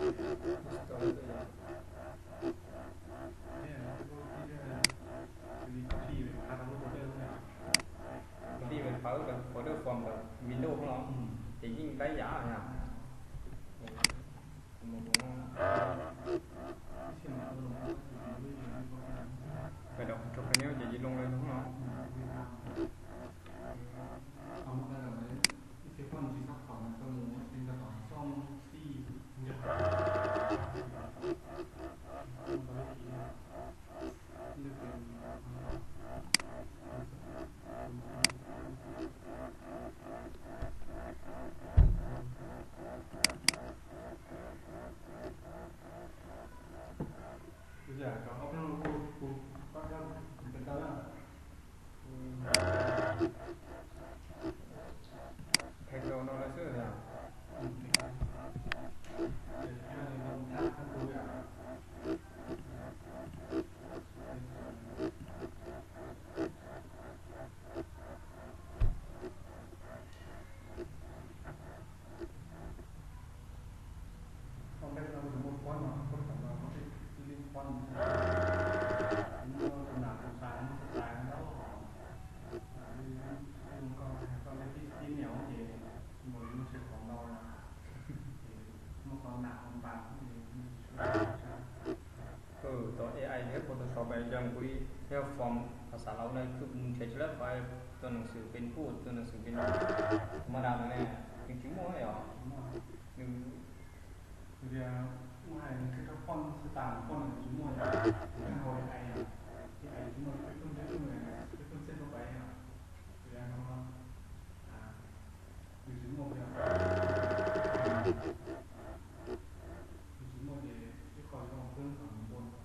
Copy về phá lub folder, folder form ntawm Windows no, ces yeej laib yam yog. Kawm dam rau qhov nyob ces yeej loo li no no. Thais rau no lawm xwb. Tau A I thiab Photoshop yog nqi thiab form phas xas Lauj na, kuj nrhiav tsis tau qhov tus neeg xwm pes puj, tus neeg xwm pes no, mas dab no ne, nws tsis muaj yom. Nws, nws tias muaj hais nws tsis tau poj xwb tas, poj nws tsis muaj yom, nws hau A I, A I tsis muaj peb pheej peb pheej peb pheej xej pheej pais yom. Tias no, nws tsis muaj yom, nws tsis muaj ces ib qho zoo pheej kom nws npua no.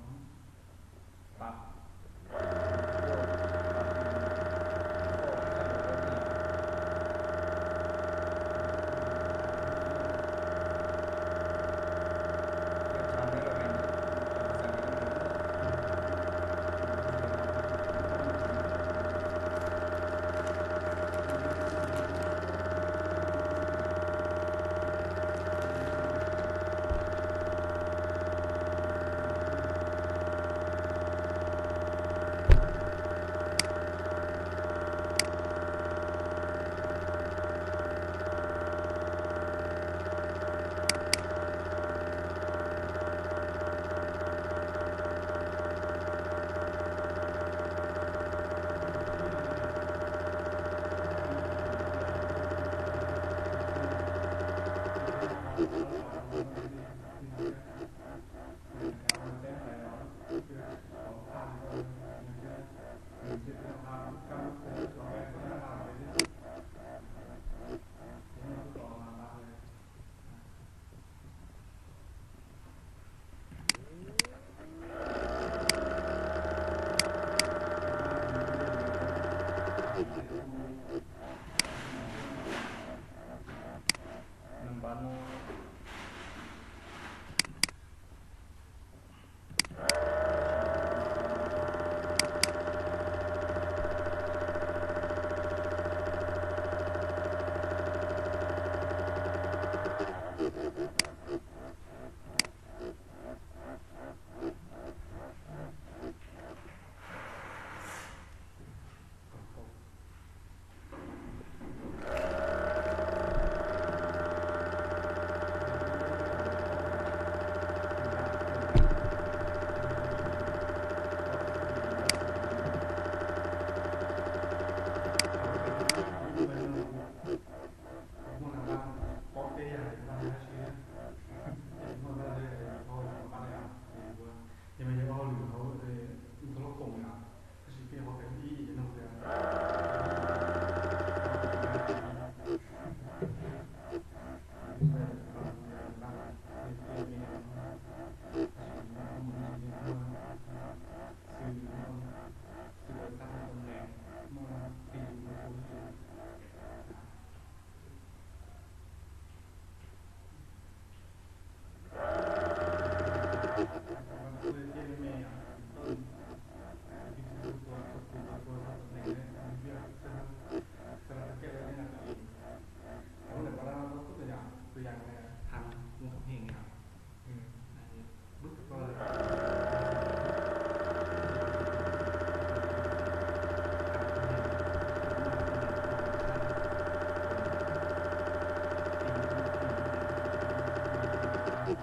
Nws npaj no,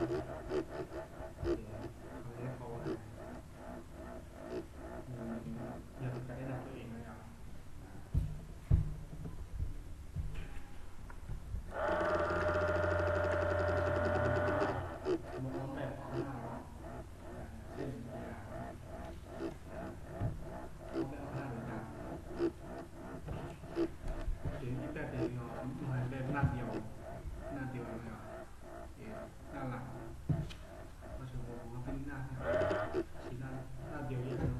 Ces qhov no yog qhov uas yog tus cai ib dag cuj ees no yom. Muaj ob npaj qhov no, seb nws tias ob npaj qhov no li cas. Ces ib npaj ces yog mus hais npaj naj diaus, naj diaus no yom, ces naj lam, tab sis kuv pib naj, naj diaus yam no,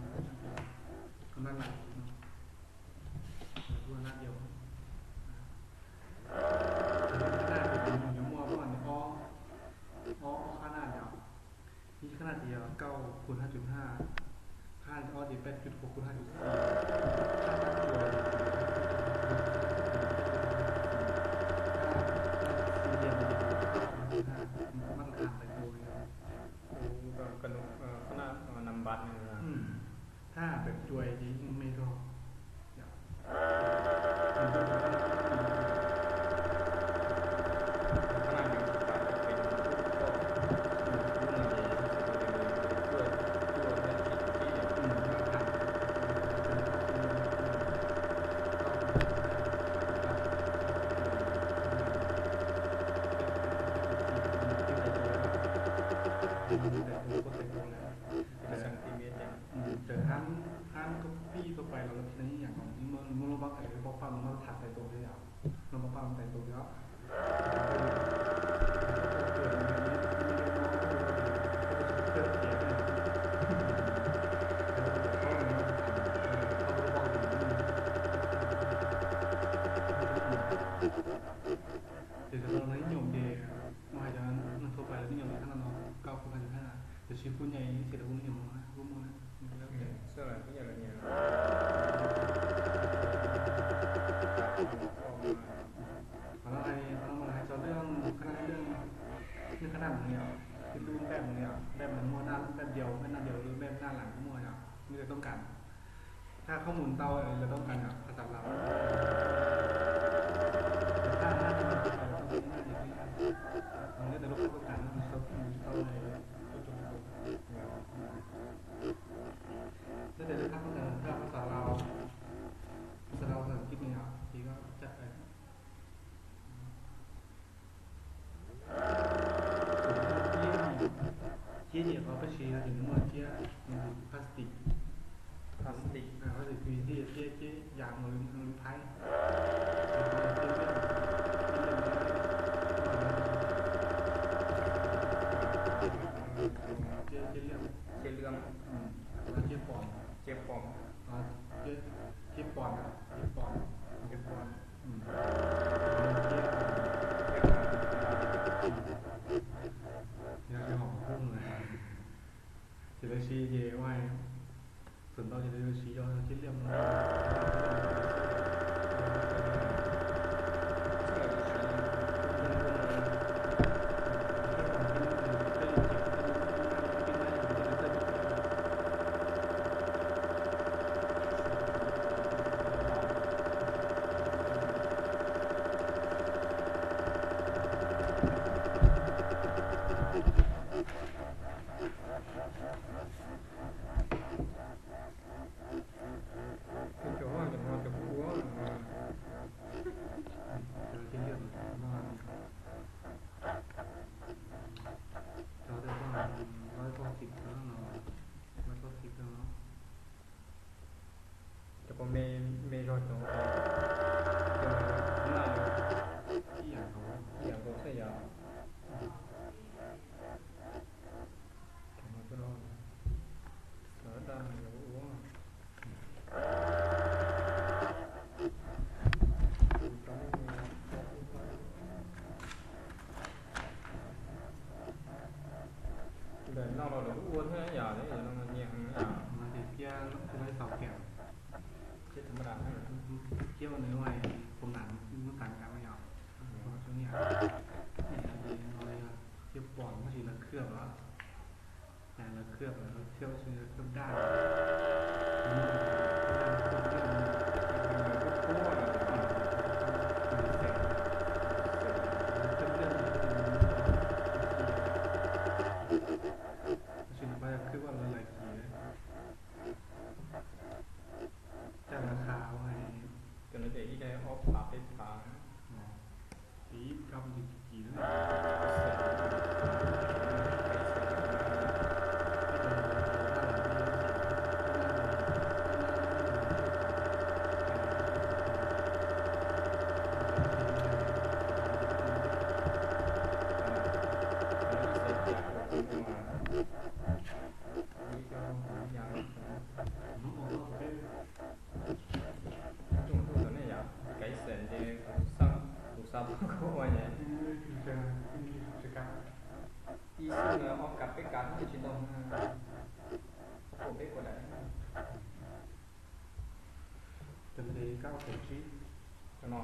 naj lam no, kuv naj diaus. Ces qhab naj ces nws yuav muaj ob, ob, ob qhab naj yom. Ib qhab naj ces yog kauj phun haj cum haj, qhab ob ces peb cum phun haj cum xis, qhab xya ces yog kauj phun haj cum xis, qhab xya ces yog kauj phun haj cum xis, qhab xya ces yog kauj phun haj cum haj, mab tham tais tus yog. Qhab naj nam npat, thaj pem cuais ces yeej me zog. Txawm hab, hab koj pib koj pais los lawv thiaj li ib yam nkaus, muaj lub npab tais, lub npab paj, lub npab tham tais tus thiab yom, lub npab paj lub tais tus thiab. Ces cov no ib nyuam ces muaj hais cov neeg thauj pais lawv ib nyuam li qhab no, kauj phun haj cum haj, tiam sis kuj nyaij ib txhia rau kuv ib nyuam no, kuj muaj na. Qhov no hais, qhov no mas hais txog lub qhab naj, lub qhab naj mus li os, lub npaj mus li os, npaj mus muaj npaj diaus, npaj naj diaus, lub npaj naj lam kuj muaj yom, nws toob kas. Thaj khob mus ntau lawv toob kas yom, phas xas laus. Thaj naj tsis tau lawv toob kas, nyob tes lub khob toob kas no nws tsis tau, nws tsis tau, nyob tes lub khob toob kas thaj phas xas laus, phas xas laus xas kib ni yom, ces koj tsa Ciab ces qhov peb siv no ces nws muaj ciab, nws hu plastic. Plastic, plastic kws thiaj ciab, ciab yas mus li phaib. Ciab liam, ciab liam, ciab liam, ciab pom, ciab pom, ciab pom, ciab pom, ciab pom. Yog hom kub, ces lawv siv ces ua, txawm ntau ces lawv siv yog ciab liam no. Cov no cov kuv ua, cov no, cov no, cov pom me, me zog cov, cov naj yog ib yam nkaus, ib yam nkaus xwb yom. Cov no, cov daj no yog ua. Ntawm no los lawv kuj ua thiab yom, lawv no nyiam heev yom. Mas ces ciab, ciab laib xaus kiag, ciab tham ma das, ciab ua nws ua kom nam lub tas nkaus yom. Ces no yog ciab pom tab sis lawv khwb lawm, lawv khwb lawm, lawv khwb tab sis lawv khwb daj, khwb daj, khwb liaj, khwb liaj, khwb liaj, khwb liaj. Koj mus ncig kis kis xwb. Tus nej yog kev xeem ces kuv xav, kuv xav kuv ua ces ib xub ob kav peb kav tsis ntau, ob puas peb puas daim. Cov ntev kab ua kaum tsib. Cov no.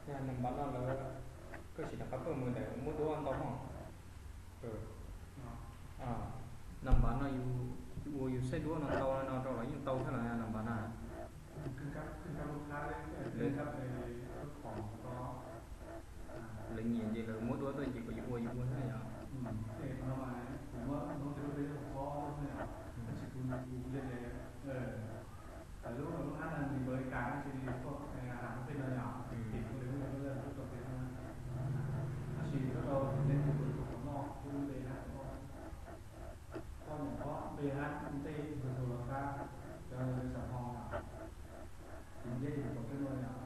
Yog nab npab no lawv, koj sim rov qab pawj mus ntawm muab duab ntau hos. Nab npab no yus ua yus saib duab no ntau no rau los yeej tau thiab los nab npab na. Lawv nyiam ces lawv muab duab tuaj ces kom yus ua yus ua thiab yom. Lub lub hab no nws npawg ib kas no ces tuaj tim kuv li lub lub rau pem no, tab sis tuaj rau tim neeg tus tus qhov noj lub npe hab qhov noj, koj nyuam qhuav npe hab ntej tus tus los qab, cov xav ho na, tim ntiab yus tom peb no yom.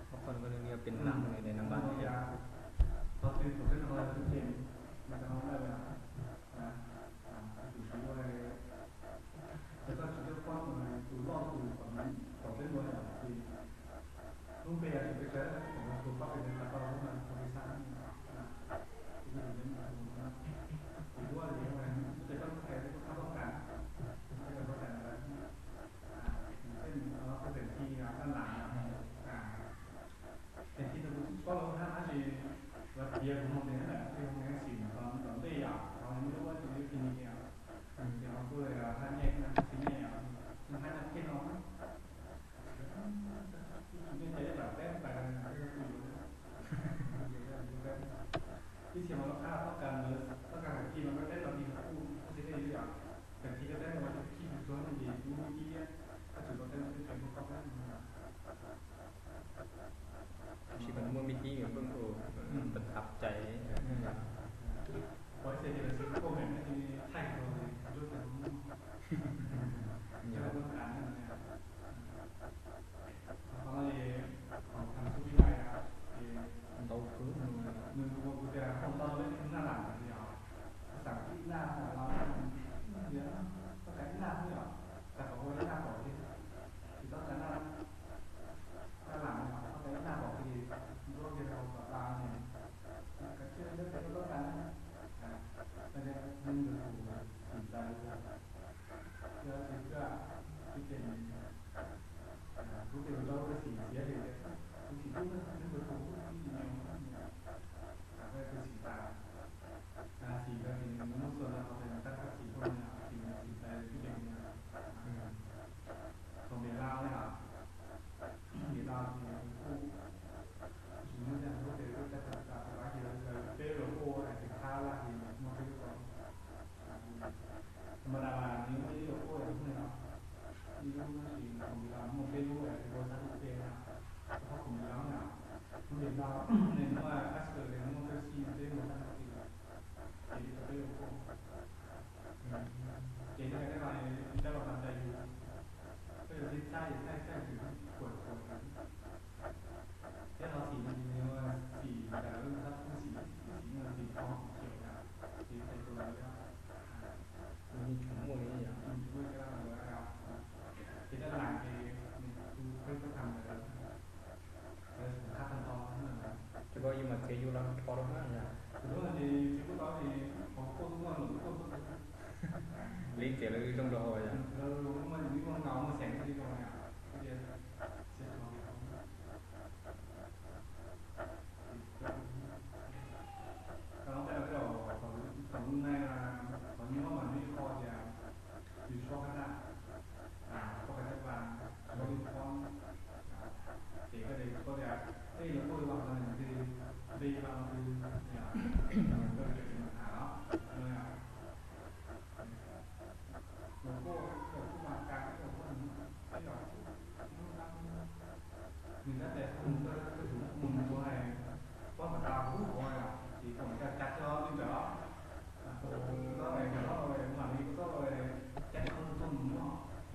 Qhov no yog pem lam nab npab no yom. Qhov twg tom peb no yog tus cem, nws xav ho npaj yom. Tus siv ua, yog koj tsis coj pob tus loj tus tom peb no yom ces lub npe yog tsis peb sawv, tus pob peb xav tau lub no tus peb xav. Tus duab li lub tes koj lub hais lub qab pob kas, lub qab pob kas ntawd, tej teem thi daj lam, teem thi ntawd kuv tsis paub lawv hab tab sis lawv piav kuv mloog tias nab npab xim tom ntej yom, qhov muaj lub ua tus yuav khi ni tias, tias ho kuj hab nyaj, tsis nyaj, hab nyaj kiag no. Tus nyaj cov ib lam teb pais los yog kuj yuav, ib txhia mas lub qab pob kas ntawd, pob kas teem thi mas koj teb los li kuj tsis deb li yom, teem thi koj teb los khi tus tsuag no ces kuj muaj me tib thiab, koj tseem tau teb los peb tseem muaj koj teb no. Tab sis mas muaj me tib nws pheej ua tag cai. Qhov ib txhia ces lawv tsis comment, thaij rau lub tes, qhov no li, qhov no xub pib lais, ces ntau kawg, nws ua kuv tias ho tau peb naj lam li os, xam ib naj ho los, ib naj xwb yom, tag qhov ua ib naj pom ces tsis txhob txais naj, naj lam li os, txhob txais ib naj pom ces nruab kiag rau tom tas ces kav tsij nyob pem rau txhob txais na. Neeg ntawd kuv xim txais, yog tsis kawg, ib ces kuv tes kuv rau xim xiav li, kuv xim tub neeg ntawd kuv ib tsis nyob, kuv xim tas, xim ntawd ces nws muaj xua ntawd qhov tias nws tab tab xim tuaj no yom, ces nws xim txais ib ces kuv yom. Thaum Vietnam ne, Vietnam ces kuj tsis muaj caj lub tes kuj caj tas tas tas ces lawv peb los kuj hais tias khab laj ces muaj peb lub ko. Tha ma da mas nws muaj ib lub kuj ib lub no, ib lub no ces thaum Vietnam muaj peb lub es kuj ua txaj lub peb na, thaum Vietnam na, lub Vietnam nws muaj Casper ces nws muaj Pepsi, peb muaj txaj lub peb, ces li tau peb lub kuj. Ces nej hais tej no, peb los tas cas yus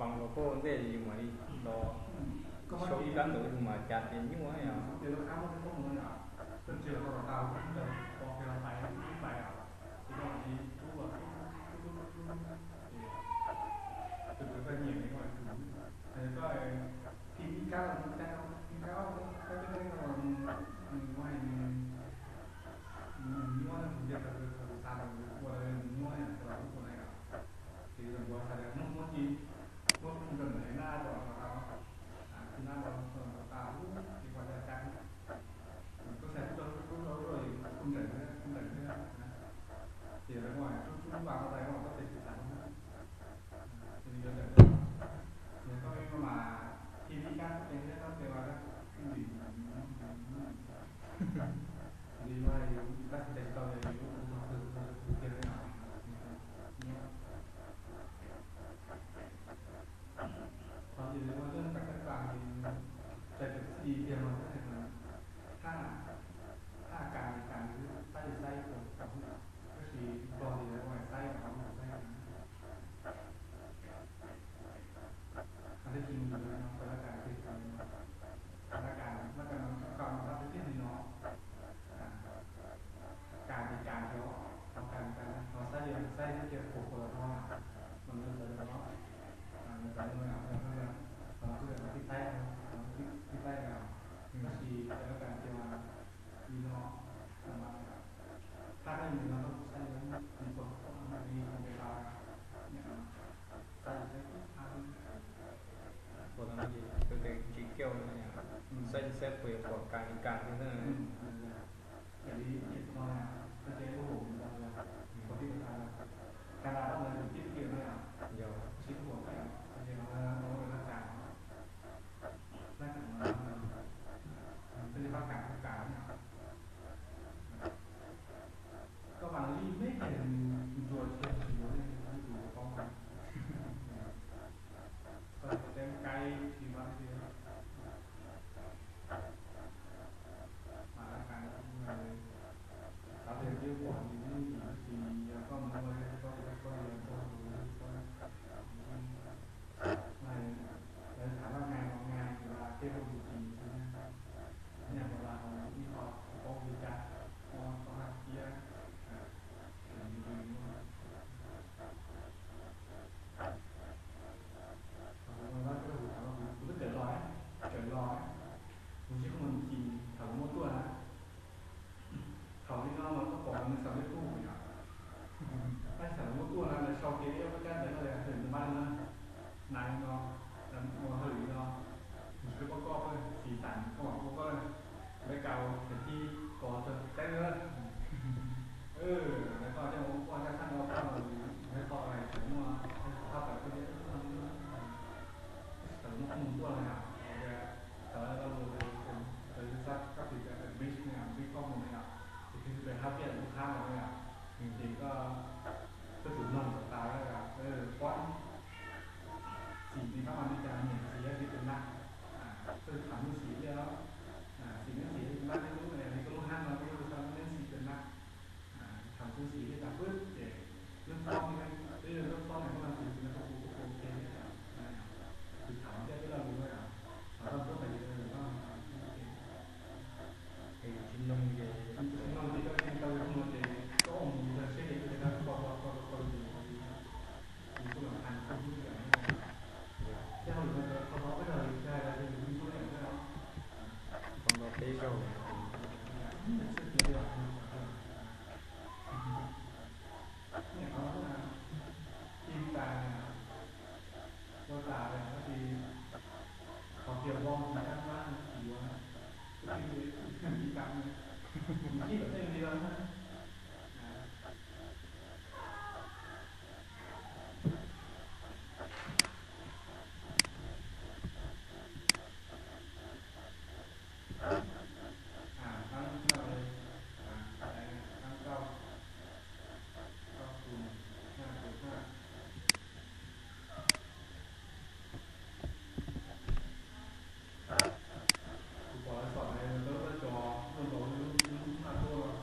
Los koj ua ntej yus mam li los sau ib kab ntawv yus mam cas tias nyuaj yom. Ces nws muab xav tias muab, muab ci, muab khum rau ntawm nab rau tau, khum nab rau tau lub ces koj cab, koj xav rau lub rau lub rau es khum nrees xwb, khum nrees xwb na. Ces lawv ua rub rub vaj ko tais ko koj tes tsis xav na. Ces nws yuav nrees xwb. Yog koj mas thij li kab xwb ces nyob koj tes vaj kab xwb li, li vaj kab xwb tes tsis tau ces yus lub kuv tog twg twg tiag li os. Qhov ces ua lub pas kab pas ces txais cawm txij tiag mas xab hais tias thaj, thaj kas li kas xwb, xaib li xaib puas tau xwb, tab sis nplog ces lawv ua xaib los mus xaib. Qhov tib si mus no pas lab kas tiag, pas lab kas, lab kas no txhob koj no tab tiag tiag li no. Kas ces kas xwb, qhov kas li kas, qhov xaib li xaib xwb ces puas puas tau no, mas nws txawv no, nws txawv no yom, qhov no kuj yog qhov tib xaib, qhov tib xaib yom, nws tab sis pas lab kas tiag li no, thaj kab li no koj xaib li, nws puas tau li, nws xaib li xaib xwb, xaib li xaib puas yog pom kas li kas tiag na. Yog li, no yog koj ces lub hom ntawd yog, koj tib tas, Canada tib kiag no yog, yog, tib hom yog, ces no lawv lab kas, lab kas no, peb li pab kas kuj kas no. Koj vas li meb ces ntsuas tsis tsis ntsuas li, tus paub. Koj teb kaib tsis vaj li. Mas lab kas xav tias twb pom ntsis ntsis tab sis yog koj mus ua li koj ua koj li ua koj tus, lawv tham laj nais los nais ces las tej hauj lwm tsis ntsis na, nyaj los las ib qho paub li cas, ua qhov haj kiab, kuv twb tawm los, kuv twb tawm los, kuv tsis muaj ntsis thaum muab tuaj na. Thaum li no mas koj pom nws xav li kuj yom, tab sis thaum muab tuaj na lawv sau kiag ib ob kab ntawv no tias hwm nws mab li no, nais li no, ua hauj lwm li no, nws tsis paub koj, xis tas koj mam ua koj, npeb kas ces tib kos tag teb lawm. Lawv koj coj mus ua caj xab no koj, nws qhov hais txawm muaj, haj tawm koj tias txawm muaj qhob mus tuaj no yom, txawm lo lus, lawv xav koj tias admission no yom, npib koj mus no yom, ces twb pem hab piaj lub hab no yom, ces koj, koj tsum mloog kom tas, pob xim li pab mas li cas nyiam xim li tus nab, koj tham lub xim li, xim neb xim li tus nab li lub, li koj lub hab no koj yuav xav neb xim tus nab, tham kuv xim li tas pwb ces lub pob, twb yog lub pob ne koj xim li koj kuv kuj ok li. Kuv tham thiab peb lo lus no yom, tham tau tub hais tias tsis mloog ces, tsis mloog ces koj tsis tau li no ces koj ua mus yog seb ces koj koj koj koj ces kuv kuj los tham kuv hlub yom. Thiab hauj lwm no qhov no peb los yus tsis hais los yus hlub yam no, qhov no peb zaug, xwb tias li os. Niam qhov no ib tas, ua tas li, qhov tias ua tsis dab ntxab tsis yuav, twb tsis ib tas, nws sib kom tej li los na. Kuv pom lawv txom hais lawv lub dab tso luaj nkaus li lub nab tuaj los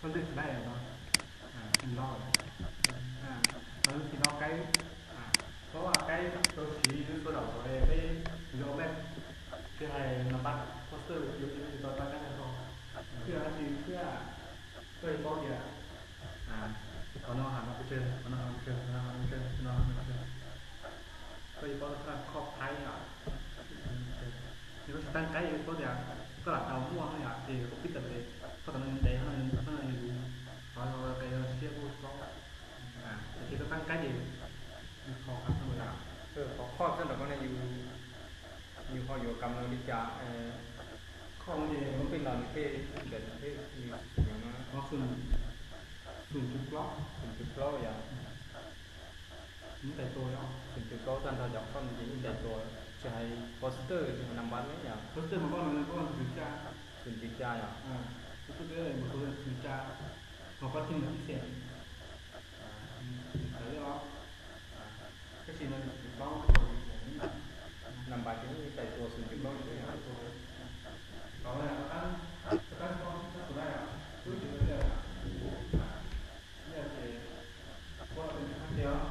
Lub txim no, lub txim no qaib, paub qaib rau siv lub xua daum peb yuav ua mej, tsis hais npab poster yuav tau tag qaib tag nrho. Twb yog dab tsi thiab, koj yuav paub tias qhov no hais no pes tsawg, qhov no hais no pes tsawg, qhov no hais no pes tsawg, qhov no hais no pes tsawg. Koj yuav paub tau khoj phaib yom. Yog koj tsis tab qaib yuav paub tias koj lam tau muaj no yom, ces koj pib tawm ces koj tau no ntev, koj no yus qhov siab kuj paub. Tiam sis koj tab qaib ces yus qhov qab no yom. Qhov qhoj xwb nrog koj ne, yus ho yuav kam no li cas? Qhoj ces koj pib los nws tej ntawm nws tej yus xum no, xum, xum cuv plaub, xum cuv plaub yom. Ib ntais tua yom, xum cuv plaub tag nrho cov qhoj no ces ib ntais tua, tsis hais poster tsis hais npab ne yom. Poster mas koj, koj xum cuv ca, xum cuv ca yom. Poster mus tua xum cuv ca, ho koj tsis mus ib xees. Tab sis no xum cuv plaub, npab ces ib ntais tua xum cuv plaub li ne yom. Tab sis koj tab tus na yom, tus na ces kuv ua tus ntawd xwb os,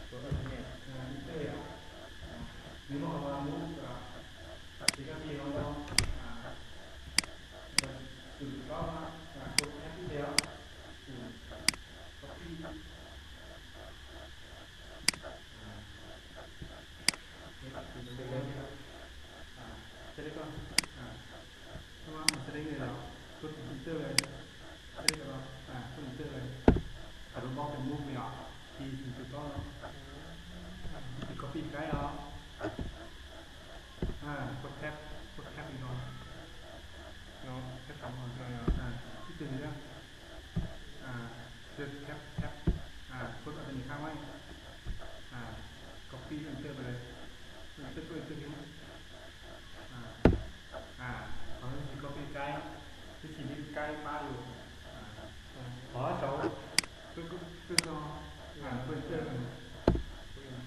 kuv ua tus ntawd, nws muaj qhov mus ces koj tig no, xum cuv plaub, kuv tab tus thiab os, xum copy. Select, select, koj tus ntawd, select, koj tus ntawd, koj tus ntawd, koj tus npab tes mus yom, tig xum cuv plaub no, tig copy qaib os. Koj tab, koj tab li no, tab, ib tug li, tab, tab, koj tus ntawd khab, copy ntawd, ntawd koj tus ntawd li. Qhov no tig copy qaib, tab sis li qaib pab yus. Qhov saud, koj, koj, koj ntawd,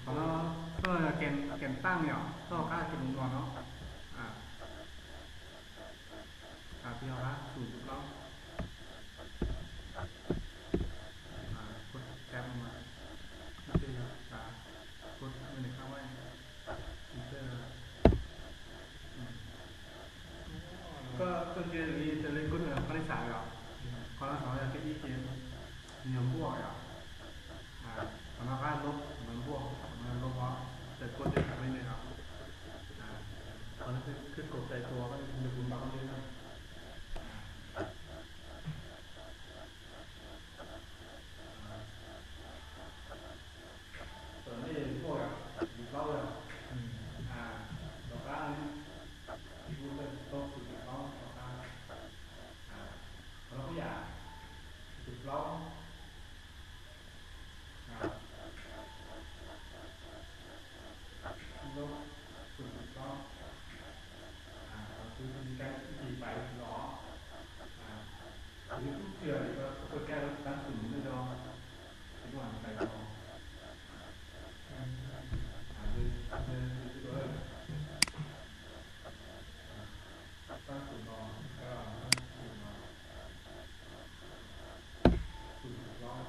qhov no, koj no yog kem, kem taj yom, koj qab kem mus no no. Tig qab xum cuv plaub, koj tab no, tab, koj tus ntawd khab, enter. Koj, koj cia li, cia li kub qhov li xav yom. Qhov no xav yog tias ib ces nws yog npuaj yom. Qhov no qab lub, qhov no npuaj, qhov no lub os, ces kub tej qhov li no yom. Qhov no twb kaum tais tua, nws kuv npam li no. Tam no nej muaj yom, yus plaub yom, tom qab ib kuj tau xum cuv plaub tom qab, qhov no kuj yam, xum cuv plaub, lub xum cuv plaub, kuv ib tis pais los, kuv ib tug tiag li, koj koj kab lub tab xum ntawd rau, ces kuj pais los, tab xum no, tab xum no, xum cuv plaub.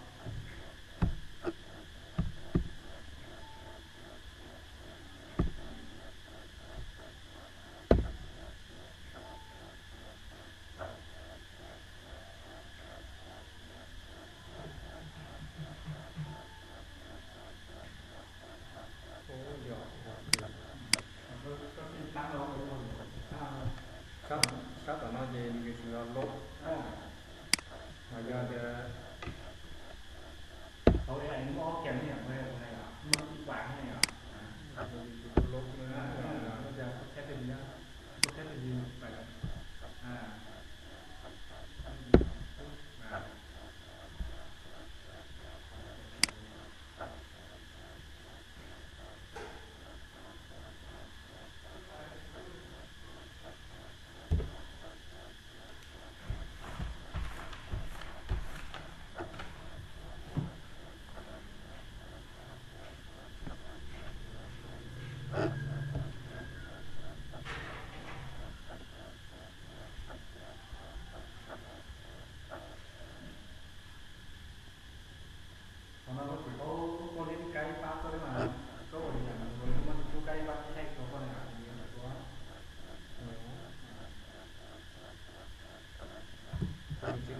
Sab, sab tom no ces nws yuav tsum yog lub, mas yog tias, hauv AI muaj ob kiag ne yom, muaj ib kiag ne yom, muaj ib kiag ne yom. Lub, lub, lub, lub, lub, lub, lub, lub, lub, lub, lub, lub, lub, lub, lub, lub,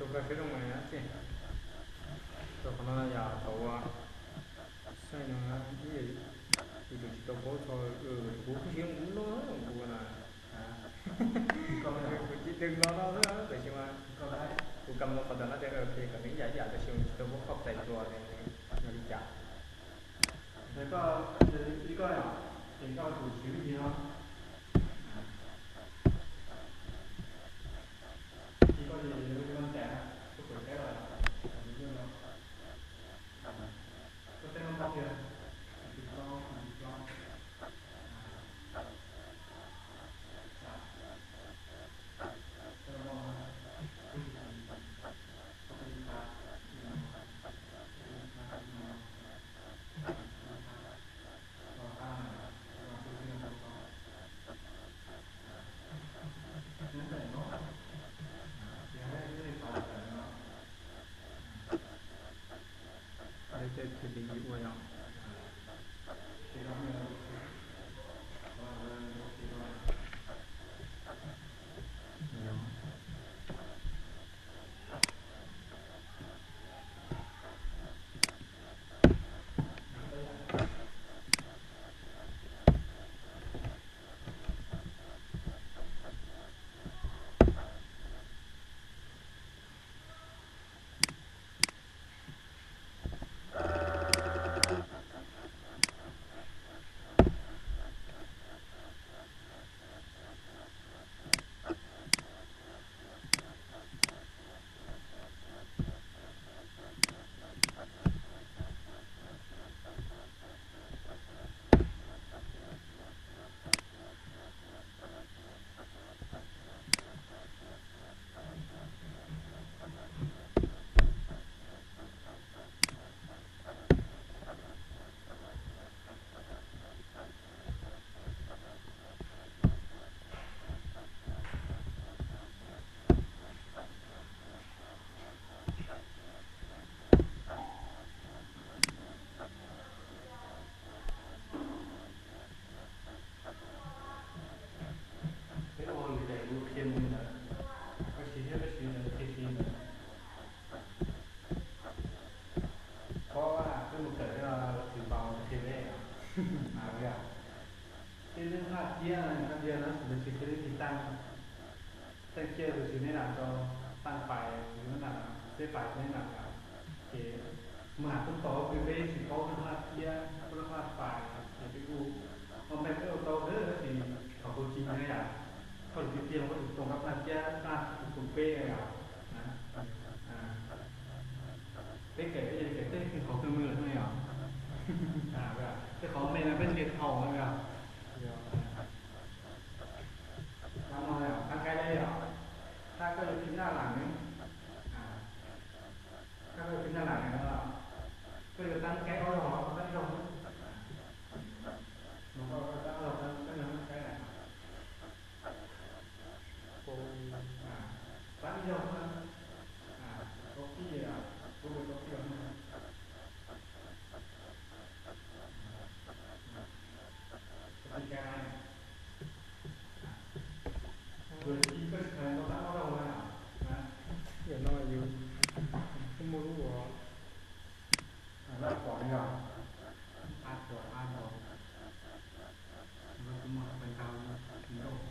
Koj siab zoo mas txiv. Rau qhov no yog thaum ua xaij no ib yam li tus tsis tau paub txog, kuv kuj siab zoo kuv loj kuv na. Kuv tsis tau los no xwb tab sis mas kuv kam los qhov ntawm no tias kom nws ib yam ib yam tab sis mas tsis tau paub qhov txais dua yog li cas. Koj, koj, ces koj tus siv vib thi no, vib thi koj ces koj ncaim, koj pem teb los, koj teb no tau tiag, plaub, plaub, Lawv caij thiaj li ua yom. Peb ua lwm daim lus qhia mus li ntawd, koj siv thiab koj siv ntawd qhia siv ntawd. Phob, peb mus kawm los tsis npaum qhia peb. Peb lub haj ciab, haj ciab no tus tsis qhia lub tsis tag. Teej ciaj tus tsis neb lam rau, tag pais tus neb lam, xeb pais tus neb lam yom. Ces mus ham tub tod peb tsis paub lub haj ciab, lub haj pais ces peb kuj ua npe peb ua tau xwb tab sis thaum tus tsis nyob yom, koj lwm tiag tiag koj tus toom rau haj ciab, haj tus toom peb yom. Peb kawm peb cov li kawm tej qhov kawg mws lawm no yom. Tej qhov me no peb ntiag thaum no yom. Tab no yom, tab kaib li yom, tab koj yuav phim naj lam ne, tab koj yuav phim naj lam ne, koj yuav tab kaib ob zaug los tab ib zaug xwb. Tab ib zaug tab kaib na. Tab ib zaug xwb na. Kaub pib, kaub pib los xwb na. Kaub pib kaib na. Tus tsis koj tsis hais tau tab ob zaug na. Yam no yus kuj muaj lub ua lab pom yog a tuam a nkaus, kuv muaj pes ntau, tsis nrauj,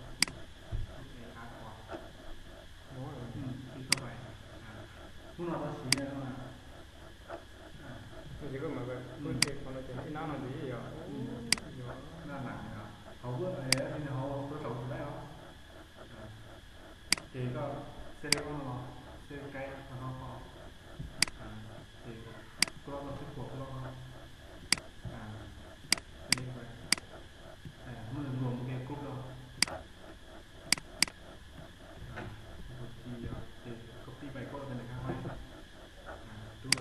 es a tuam, tsis tau pais. Hnub no tau siv no. Ces koj mam, koj ces qhov no ces ib nab no ces yog, yog nab lam, hauv, hauv tau saum tus laib os. Ces koj xeb leb ob no, xeb kaib qhov no, ces koj los xeb puas koj los, xeb leb, muab nws luam mus ke kub rau, tus tsis yog ces koj pib pais koj ua tus nws khab, rub,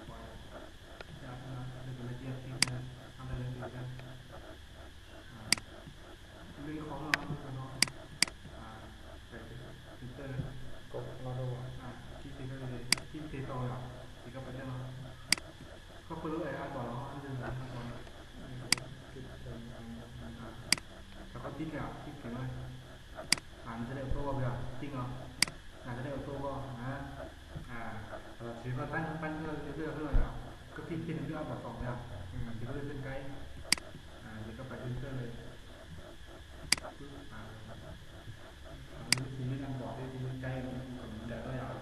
ua, tus nws tiag tiag, ab ntawd leej twg thiab. Lwm qhov no, lwm qhov no, pem tus tawj, kaum no rau, Lawv dej auto koj na, los tsis koj tab pab lwj lwj xwb no yom, koj tig tig lwj ob pom xoom yom, ces koj lwj tej nkaib, ces koj pais lwj tej li. Lub txiv lwj naj pom thiab txiv lwj nkaib kom nrawm no yom.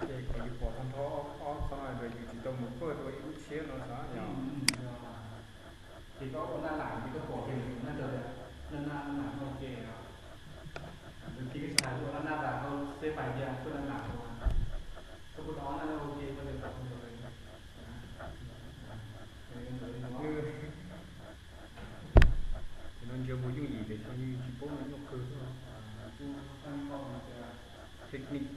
Ces kom yus pom tag nrho ob txhob no yus tsis tau mus pawj dua ib lub tshiab no xwb yom. Ces koj ua naj lam ces koj pom kiag naj ntawd, naj naj lam no ua ke. Tus tij koj tsis hais ua naj naj tas koj xeb pais tias koj naj lam ua, koj pub tau ob naj ua ke koj li tau. Ces no ntsia mus yooj yim tiam sis yus tsis paub nws nyuaj kawg xwb. Technique.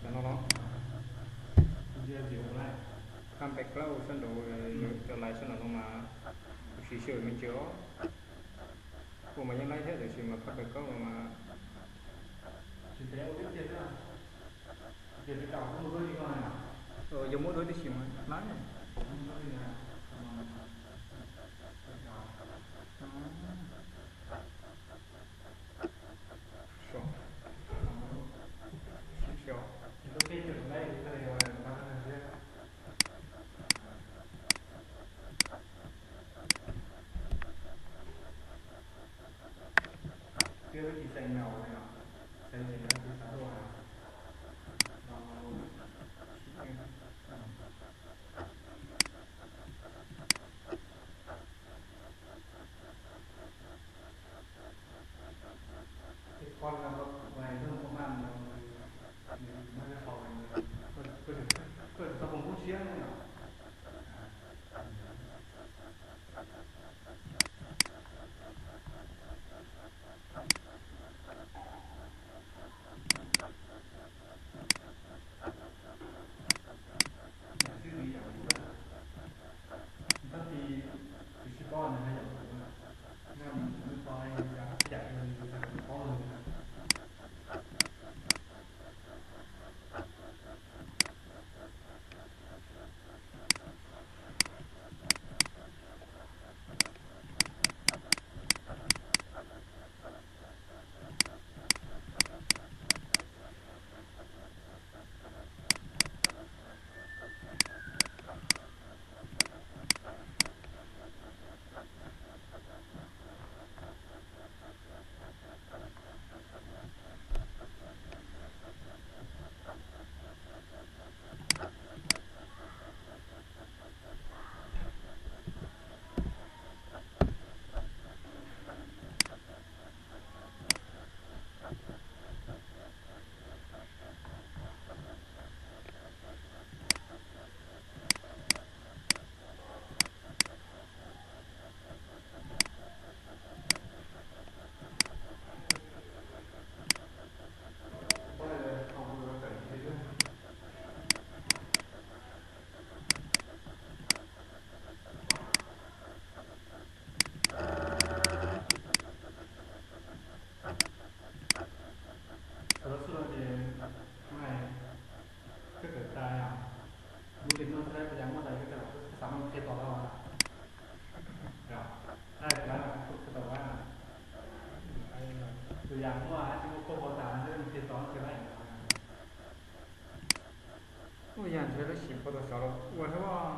Cov no los, phab background sab nraud, cov lais sab nraud no mas kuv siv sij hawm me ntsis os. Ua mas yeej laib thiab tiam sis mas phab background no mas yog muab duab tib si mas laib. Twb ib txhij xeem no, xeem xeem no tus xav tuaj no. Ib qho no koj mus ua maj no, nws muaj ib qho, koj tsis tau foom koob siab no. Yam xwb vim yam kuv, tab sis kuv tsis paub nws hais yam kuv, nws paub yam nws xav kom kuv paub nws. Xwb no ces, koj kawm tas, lub tim no xwb, tus yam muaj tas koj xav mas qhia tau, yog, qhia tau, tus yam muaj tsis muaj koj ua tas xwb qhia tau, qhia lawm. Ua yam ntshe lawv sim Photoshop los ua thiab.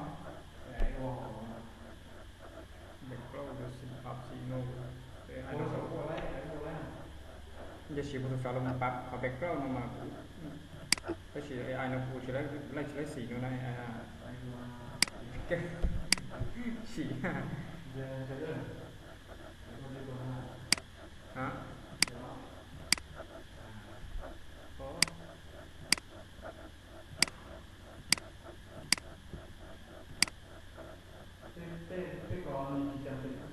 Background sim pab sim no, yog sim Photoshop los mus pab qhov background no mas kuv, tab sis A I no kuv tsis, laij tsis laib sim no na, A I na. Sim. Tej ko nws tsis cam pem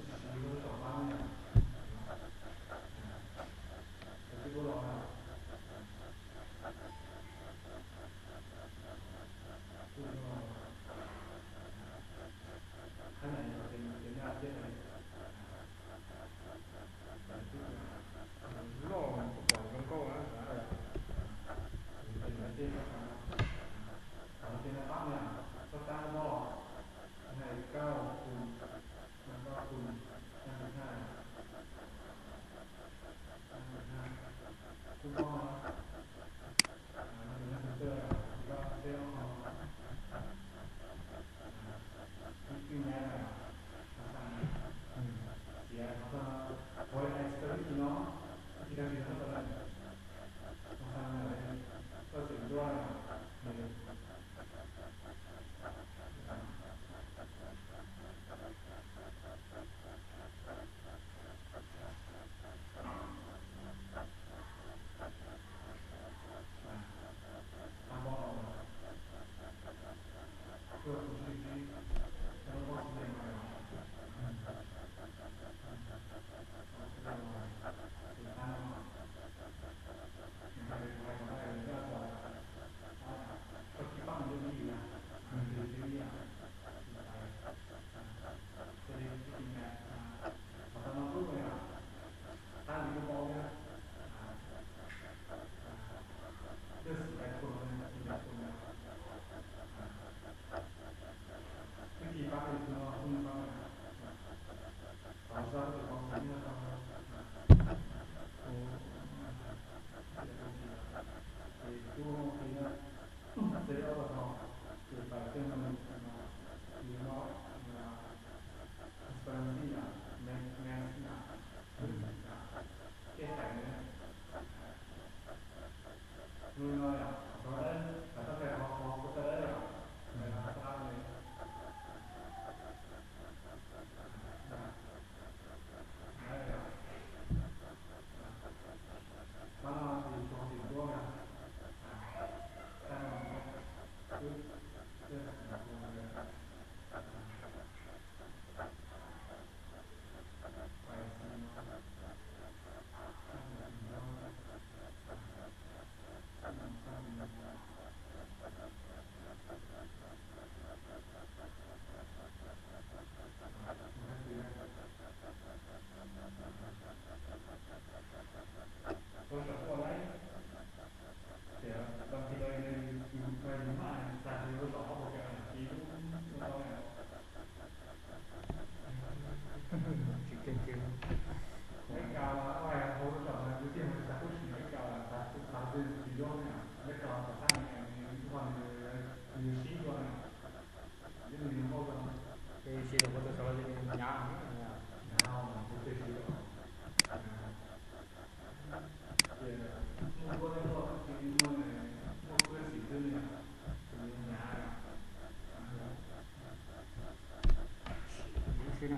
Tab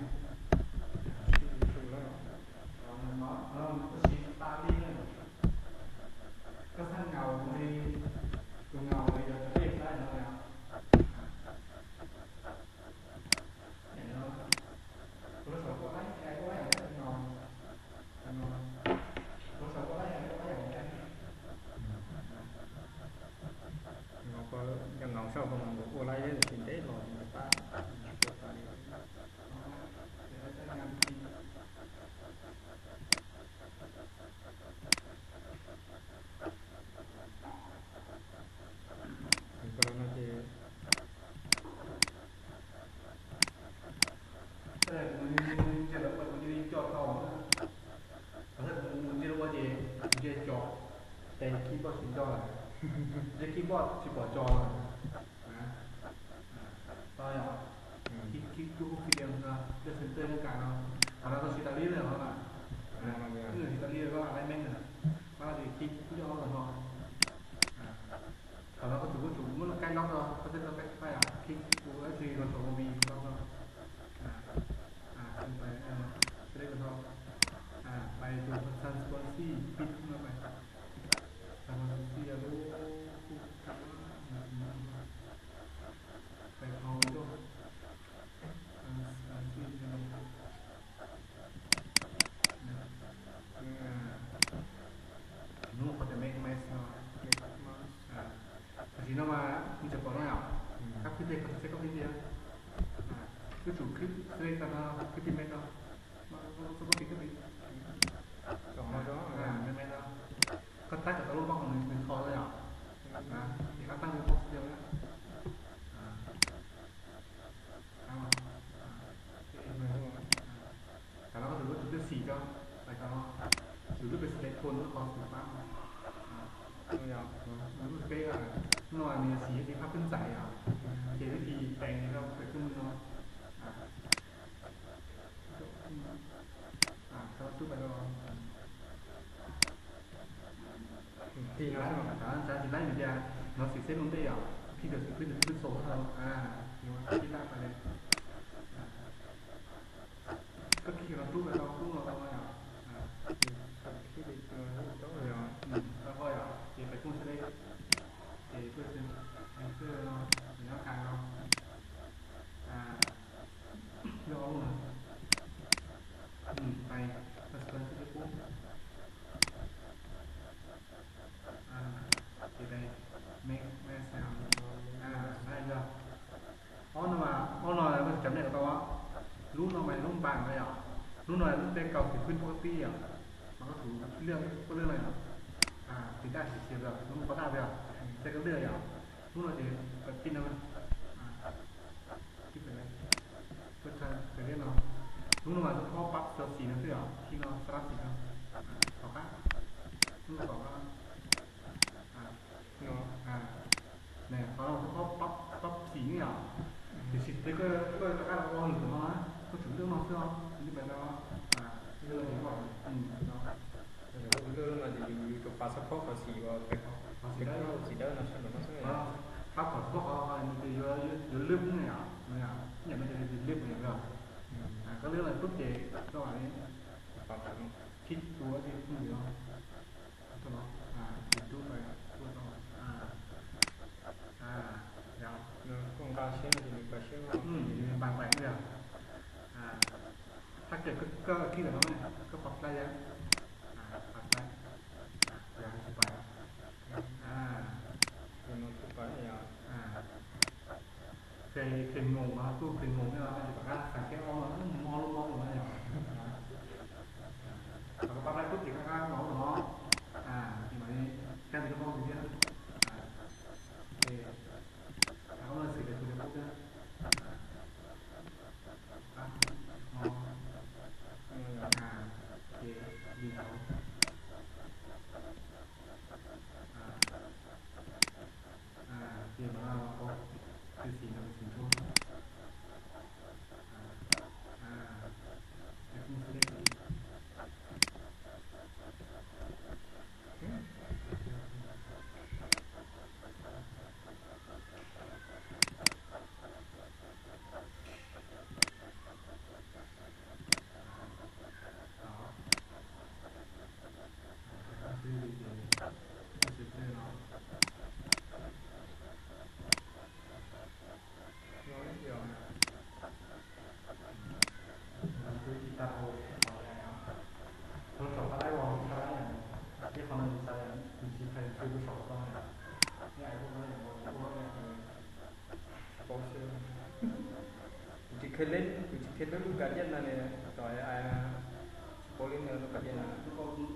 sis tas li na, koj txhaj nkaus li, tus nkaus li yog cov dej tab no yog. Kuv los saum koj laib, koj laib yog nkaus, kuv los saum koj laib, koj laib yog nkaus. Nkaus, yog nkaus saum koj mas nkaus ua laib thiab tiam sis ntev los tsis ntev pab, tsis tau tas li. Koj los no ces, ntsia lawv ua kuv cia li coj tau, ntsia lawv ua ces kuv cia li co, ces keyboard tsis nco lawm, ntshe keyboard tsis pom co lawm. Tau yom, kib kib lub video no, lub center no kam no, qhov no tau tsis tas li lawm os. Tsis tas li koj alignment na, pab no ces kib lub ob no. Thaum no koj tus koj tsum muab lub kaib lob rau, koj thiaj tau kaib yom, kib tus F three control V lob rau. Select control, pais tus transparency, pib no pais, transparency lub, pais hauv tuaj, transparency no. Hnub qhov tias make mask no, tam sim no mas nws tseem pom no yom, kab khwb tej koj xav xav kab khwb tej, koj tsum khwb select tag no, khwb tej make no, xav kab khwb kab khwb, make no, koj tab kom tau lub box nws tho no yom, ces koj tab lub box tej na. Tam no koj tus lub tus twb xim tso, pais tau, tus lub pes select tone lub qhov xim pab, lub peb, no nws yog xim ces phab peb ntxais yom, ces vib thi teev rau pem koj mws no, thaum tub pais rau Tig no, tsav tsis laib nws tias no xim xeb lub ntej yom, khij rau xim khwb nws khwb xaus hau, khij laj pais li. Koj khij no rub pais rau kub no tau yom. Tau koj yom, ces pais kub xab lej, ces koj enter no, nyob hais no, yog ob lub no, pais, koj xab lej kub. Ces pais, me, me xav, a, yog ob no mas, ob no koj cov nej tau, lub no mas lub npas no yom, lub no lub peb kaus xim khwb pab tib yom, mas koj tsuas lwaj, koj lwaj no yom, tiv daj sim xiav yom, lub qhov daj yom, tej koj lwaj yom, lub no ces pais pib no, pib pais, peb tha pem liab no, lub no mas lub pab pab xim no xwb yom, khij no xab laj xim no, tom qab, lub tom qab. Qhov no koj pab, pab xim ne yom, tiam sis koj, koj rov qab los ua lwm tom no na, koj tsuas lwaj no xwb os, li pem no, lwaj no ces koj, lwaj no ces yus, yus tsuas pab xab phob qhov xim uas pem, qhov xim dawb, xim dawb no sab nraum no xwb. Pab qhov xab phob qhov, qhov nws ces yuav, yuav lwb ne yom, yam no ces lwb ne yom, koj lwb no pub ces koj khij tus ua tis phooj ywg no, tuaj no, ces rub pais tuaj no, yog koj nqa siab no ces nws nqa siab, nws npa nqaim yog, thaj kawg koj khij ntawm no, koj pab play yog, pab play, yog tsis pais, tus no tsis pais yog. Khe, khe moos no, kuj khe moos no, ces tom qab xav keb ob no, mob lub mob no yog. Thaum koj pab play pub ces koj rov qab los no, ces mam li kab ntawm koj paub tus thiab. Ces ob no xwm ces tus li paub thiab. Ces li no, ces mam li los rau tus xim no, tus xim ntsub. Tag hauv, tag hauv, tag hauv, tag hauv, tag hauv, tib qho no tsis xav tias nws tsis qhia nws tsis saum toj na. Ib yam kuv ua ua paub xwb. Kuv tsis qhia leb, kuv tsis qhia leb lub kas diaj no ne, txawm tsis paub leb lub kas diaj no. Ib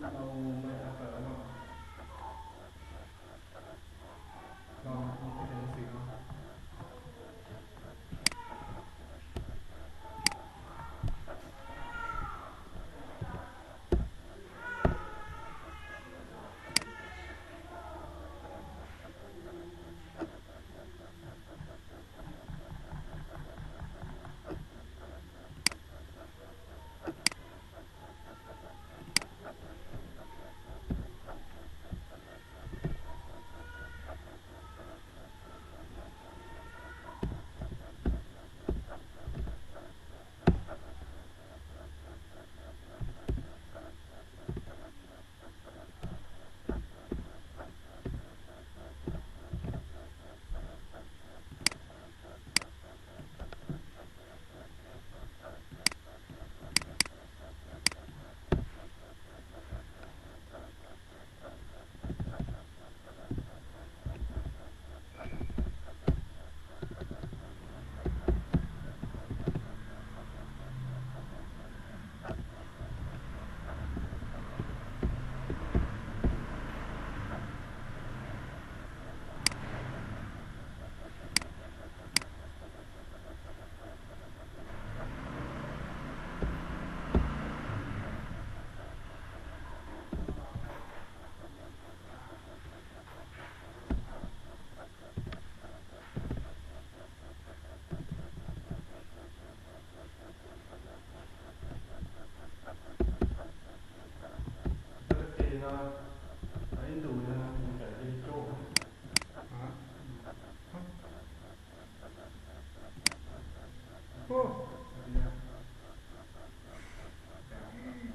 ntus mus kawm cia li coj.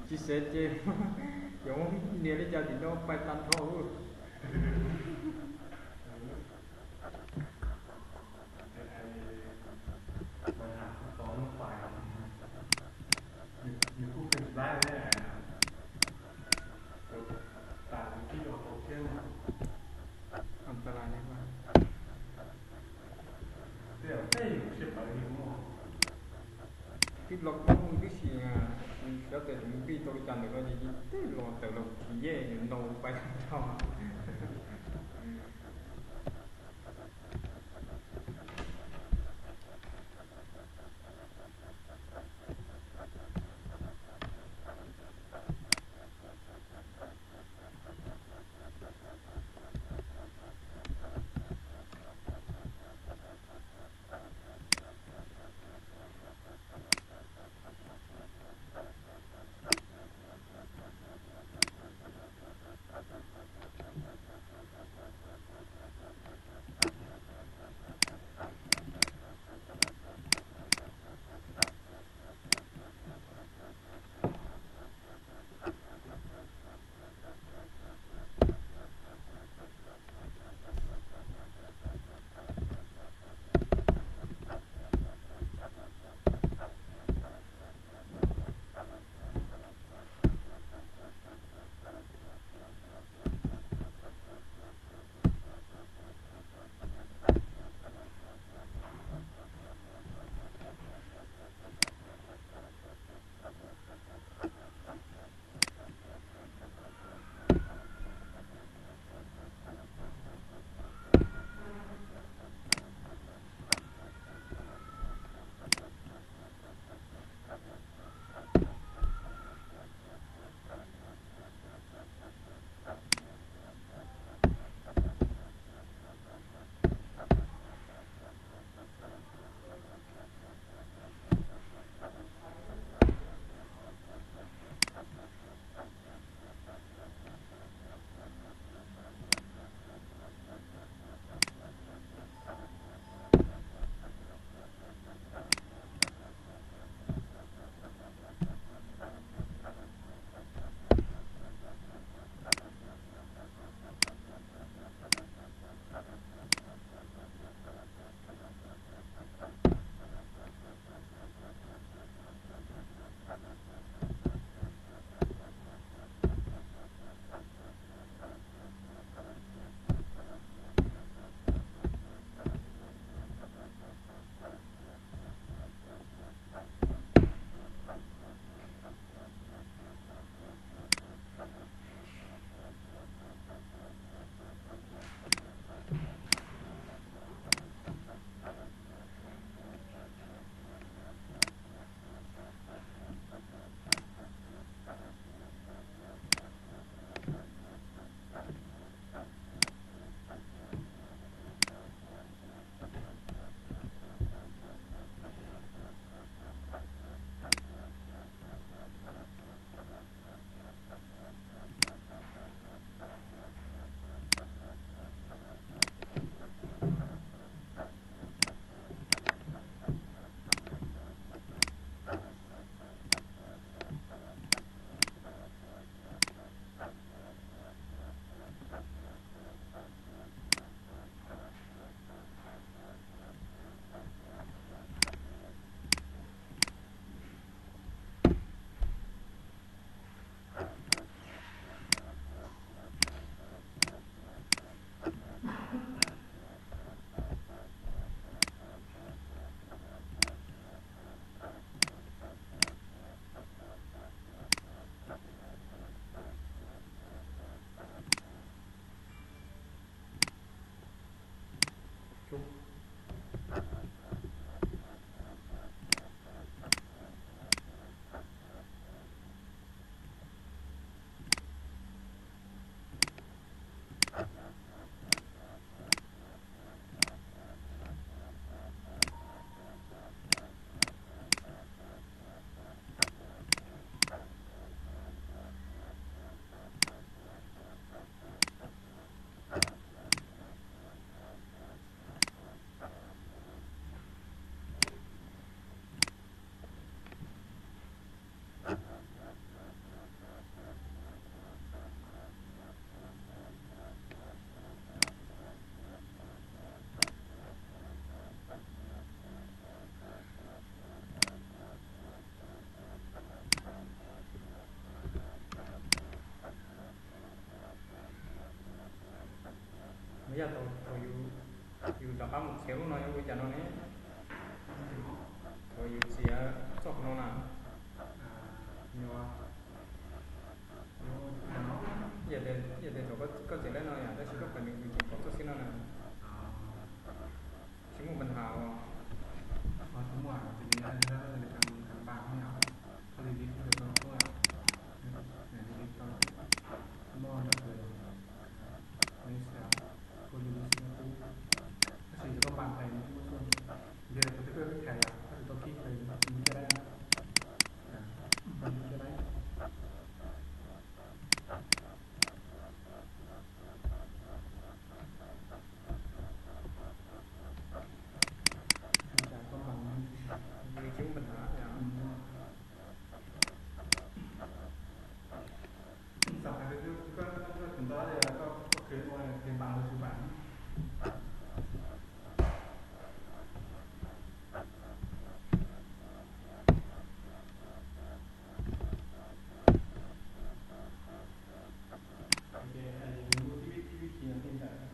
Tsis xav ces cov nias li cas tim no pais tag nrho. Nws kuj pheej laib, tas nws twb yuav tau thiab. Antalais li mas. Tej zaum tej kuv siab pawv li kuv. Twb los kuj muaj tib si, xyov tias nws npij tau li cas ntawm no ces yeej tib los tawm los tsis yeej nws ntaus pais tag nrho. Yog thaum, thaum yus, yus rov qab mus txiav lub no yuav ua cas no ne? Thaum yus txiav txoj qhov no na, yog tias thaum koj, koj txiav lawm no yom, tab sis koj pom nws tseem pom txoj xib no na, tsis muaj pab has os. Tsis muaj, ces nws yog lub npam no yom, koj li li kuj yog tau tuaj, li li tau tuaj nram kws, koj li li xwb kub, tab sis yog koj npam tes nws tsis muaj xub, yog tias thaum twg koj khais yom, koj tsis tau khib ces nws tsis muaj caj dab, nws tsis muaj caj dab. Ua cas koj npam nws tsis muaj pab has yom? Xam hais tias koj, koj khwv ntau li koj, koj khwv ua khwv npam los tsis npam. Ces hais tias nws muaj tib vib, tib vib khi no tej ntawd.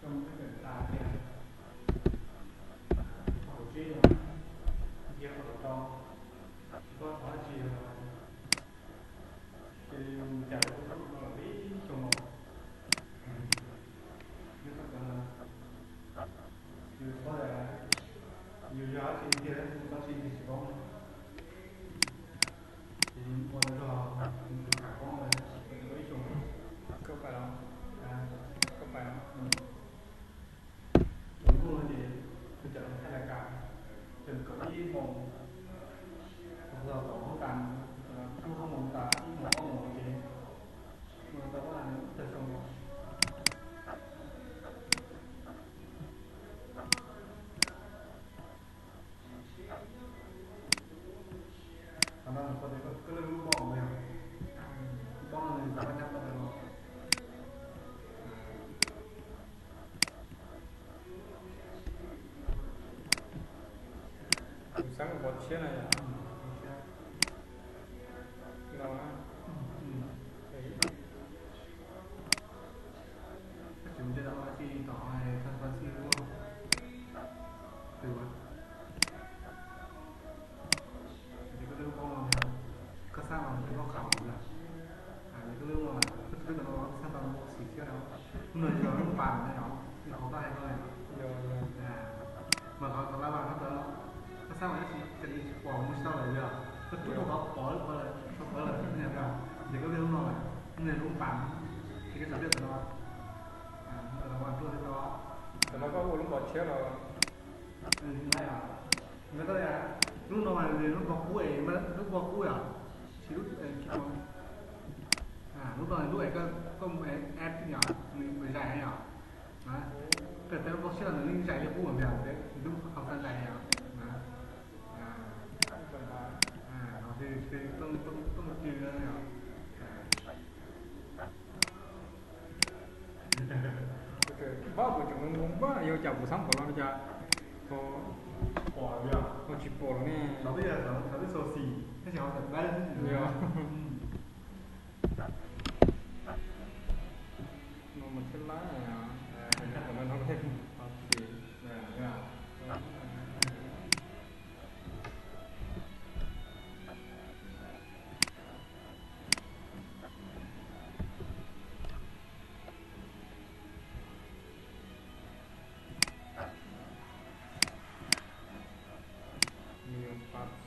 Koj mus ib pem tas tias qhov kaum tsib no, ntiav qhov kaum rau, tsis paub thov dab tsi, cia li mus cais lub no ib xyoos los. Yus paub tias yus yog dab tsi tiag, yus txoj sia tiag tsis paub. Ces ua rau zog tus khawv koob ntawd ib xyoos. Koj pais los? Koj pais los? Tus muaj ces tus cawm thaij lais kas, ces kaum ib moos, txog kaum hoob tas, lub hoob moos tas ib moos ob moos ces ua tau ob ib tag xyoo los. Qhov no nws qhuav tias koj lwj lub npob mus yog, lub npob no nws xav pab nyab koj tau los. Tus xeeb pov tshiab na yom. No na. Xab mas tab sis cas li tsis pom mus tsis tau lawm yog koj tub rau qhov pom lub qhov lawm, tau pom lawm, ces koj liaj lub no lawm, nws lub pas, ces koj tso liaj ntawm no, ntawm no mas tuaj thiaj tau. Tam no koj ua lub npog tshiab los? Lawv koj tias lub no mas lub npog qub es, lub npog qub yom, tsis lub, lub no lub es koj mus add yom, nws zais yom. Koj tau lub npog tshiab los nws yeej zais li qub mas yog, lub qhov xab zais yom. Tsis, tsis, tsis, tsis, pab kuv tseem nkoos nkoos npaj yog cas kuv xab npog los no cas ho tsis pom los ne. Yog, no mas thiab lab, no no, ok. Nws yuav pab xwb.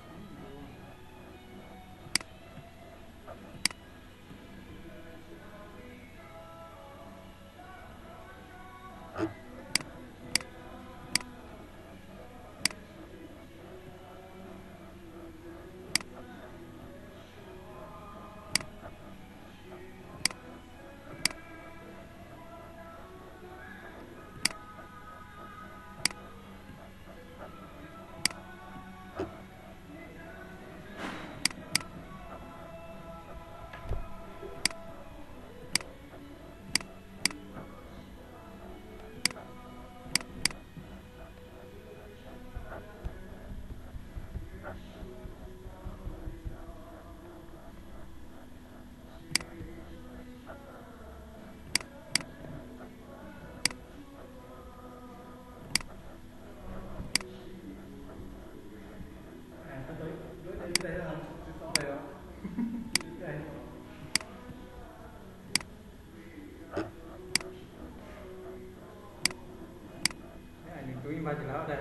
Nws tus ib npag tsis lawv dai.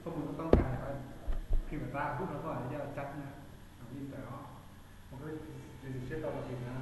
Koj mus toob kas, phim npam tab hub no koj coj cab na, mus ib ntawm os, mus koj tsis siab tau los phim na.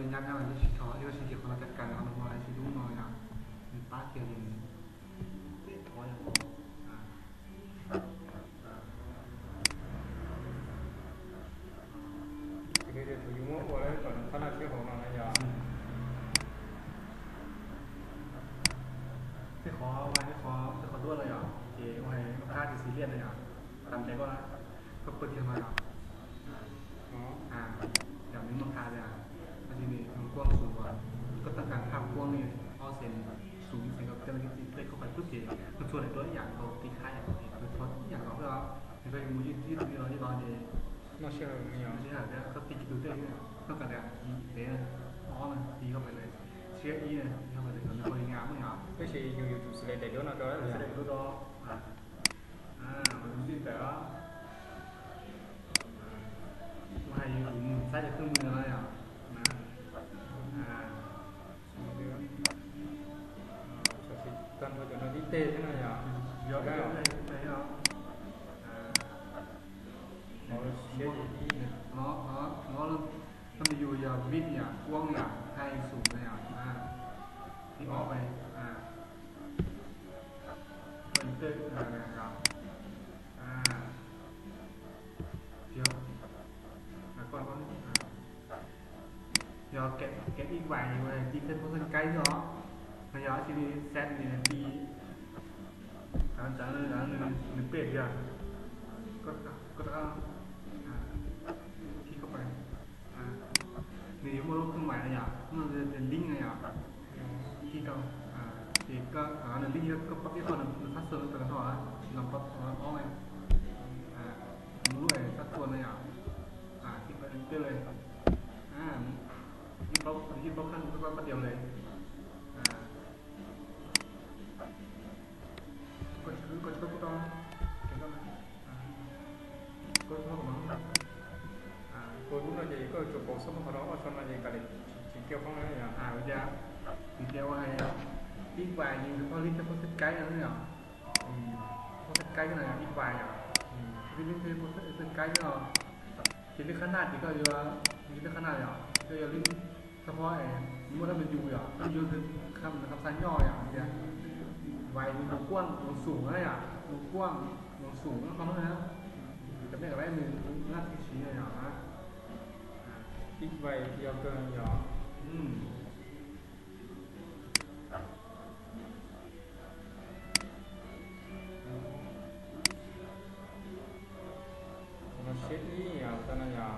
Nyab nyab los tsis txhob, ib lub sij hawm qhov no cas kas no mus tsis lub no yog nws pab kiag li. Thov yog Ces yus muab ua lawm kom nws qhov naj siab hauv no na yog. Tej qhov, tej qhov, tej qhov duab no yog ces ua hais lub qab tis xis liaj no yog, tam ntev koj, koj pw kiag no yog. Yog nws muaj qab tias, tab sis nws kuab xum uas koj tau kas phaj kuab li ob xees, xum xees koj tej no ib txhis tej koj pais pwb ces koj txhua daim duab ib yam nkaus, tib qab ib yam nkaus, koj txhua ib yam nkaus xwb os. Ces koj yuav mus ib tug ib tug los ib los ces noj sij hawm thiab koj tig ib tug tej xwb, koj kam tias tiv pem, ob na tig koj pem lawm, siab ib na tig koj pem lawm, nws ua li nqa muab yog. Tab sis yus yuav tsum xws li daim duab no rau, xws li daim duab rau. Ua hais yus mus saib cov twj mus no yog. Tag nrho cov no tib teg thiab no yog. Yog, no, no, no, no, yus yog vib yom, kuab yom, hais xum no yom. Tib ob peb, koj tej, yog, yog kev ib vais yus tig tej pob xeeb kaib xwb os. Mas yog ib txhis li xeeb li tig, nws pem yog, koj, koj, koj, nws yuav muaj lub khwj mais no yom, muaj lub link no yom. Tig rau, ces koj, nws link koj pab ib qho nws password rau no, tsis los pab ob na. Muaj lub password no yom. Tig pab enter li, ib plaub, ib plaub qhab, ib plaub qhab diaus li. Koj tsis, koj tsis tau kuv tau, koj tsis tau kuv no. Koj lub no ces koj yuav tsum pauv xab muab qhov rau ob so no ces kav liam tsis kiag qoob na yom. Ua cas, vim tias ua hais ib vais yus nws pab lib thiab pob xeeb kaib no yom. Pob xeeb kaib no yog ib vais yom. Lib lib thiab pob xeeb kaib no. Ces lib qhab naj ces koj yuav, lib qhab naj yom, koj yuav lib xab phob es nws muaj W yom, W nws kham xa nyob yom, tias vais nws mus kuaj mus xum na yom, mus kuaj mus xum qhov no na. Cov nej lawv nws naj tib si yom. Ib vais yog kawg yom. Siab ib yam tau no yom.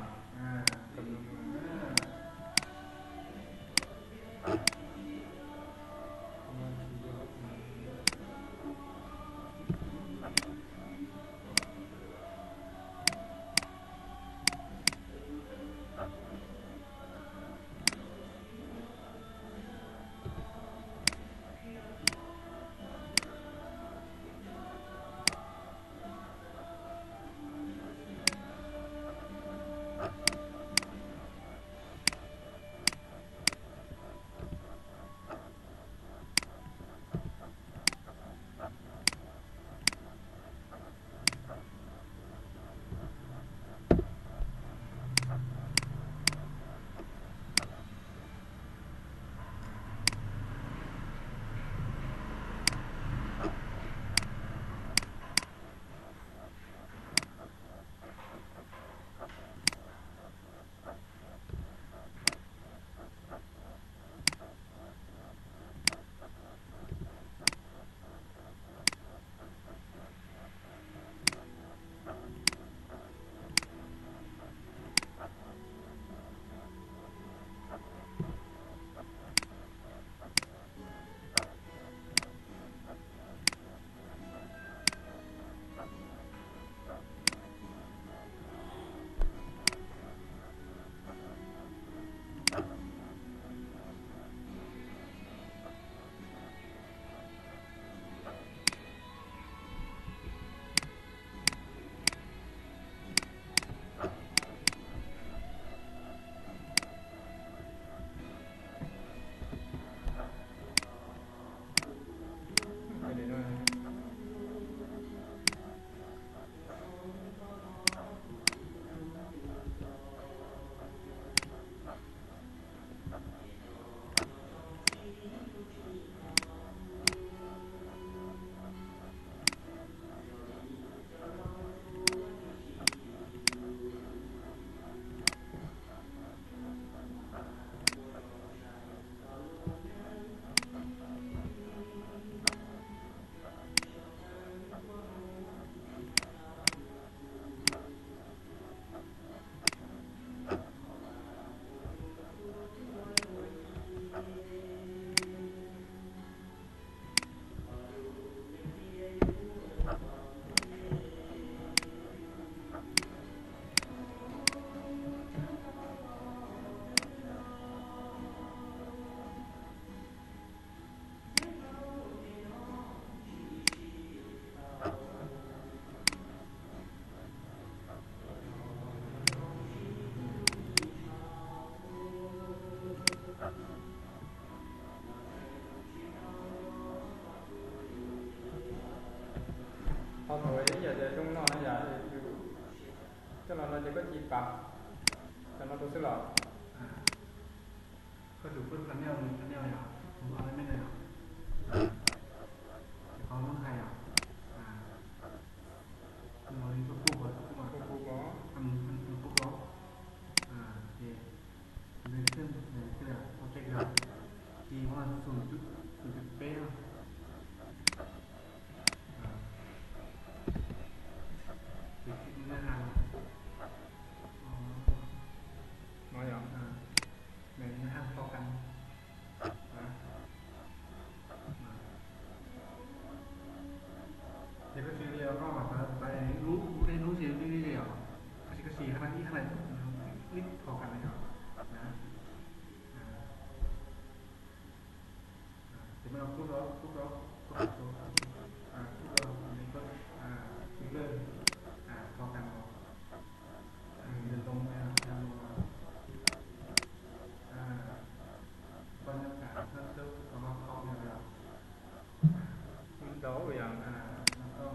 Thaum ib yam tias zoo no na yom, yus coj los no ces koj cia li pab cov no rau xwb los. Koj tsum pub panel, panel yom, tus alignment yom. Ces qhov lub hais yom, tus no li koj pub, pub, pub, pub, pub, pub, ces position, object yom, ces qhov xum, xum cuv peb no. Ces tsis ua nab has, no yog nab has fo kas. Ces koj tsis li roj mas lub, lub dej lub tsis li li os, koj tsis, koj tsis hab ib hab li fo kas li os. Ces mas kub rau, kub rau, kub rau, kub rau, kub rau, fo kas os. Nws zoo, zoo, koj nyob tas koj, koj, koj, koj, ntau yom, ntau.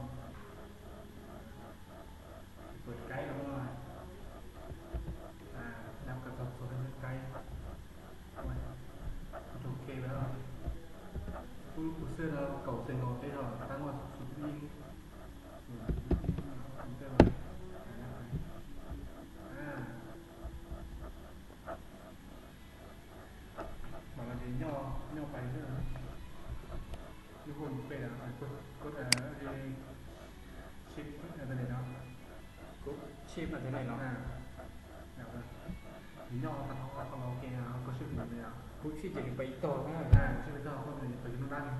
Tus kaib no, dab koj txog txog kaib, kuv rau ke lawm. Kuv, kuv xwb no kaum xees kaum peb no tab muaj xus ib, xus ib, kuv tej no. Mas no ces nyob, nyob pais xwb, nyob hauv pem, koj, koj, ship, tej no, koj ship tej no. Nws nyob tag nrho qhov no ua ke, koj ship li no, kuv ship ces nws pais ib tog, kuv ship ib tog, koj pais nug dab no,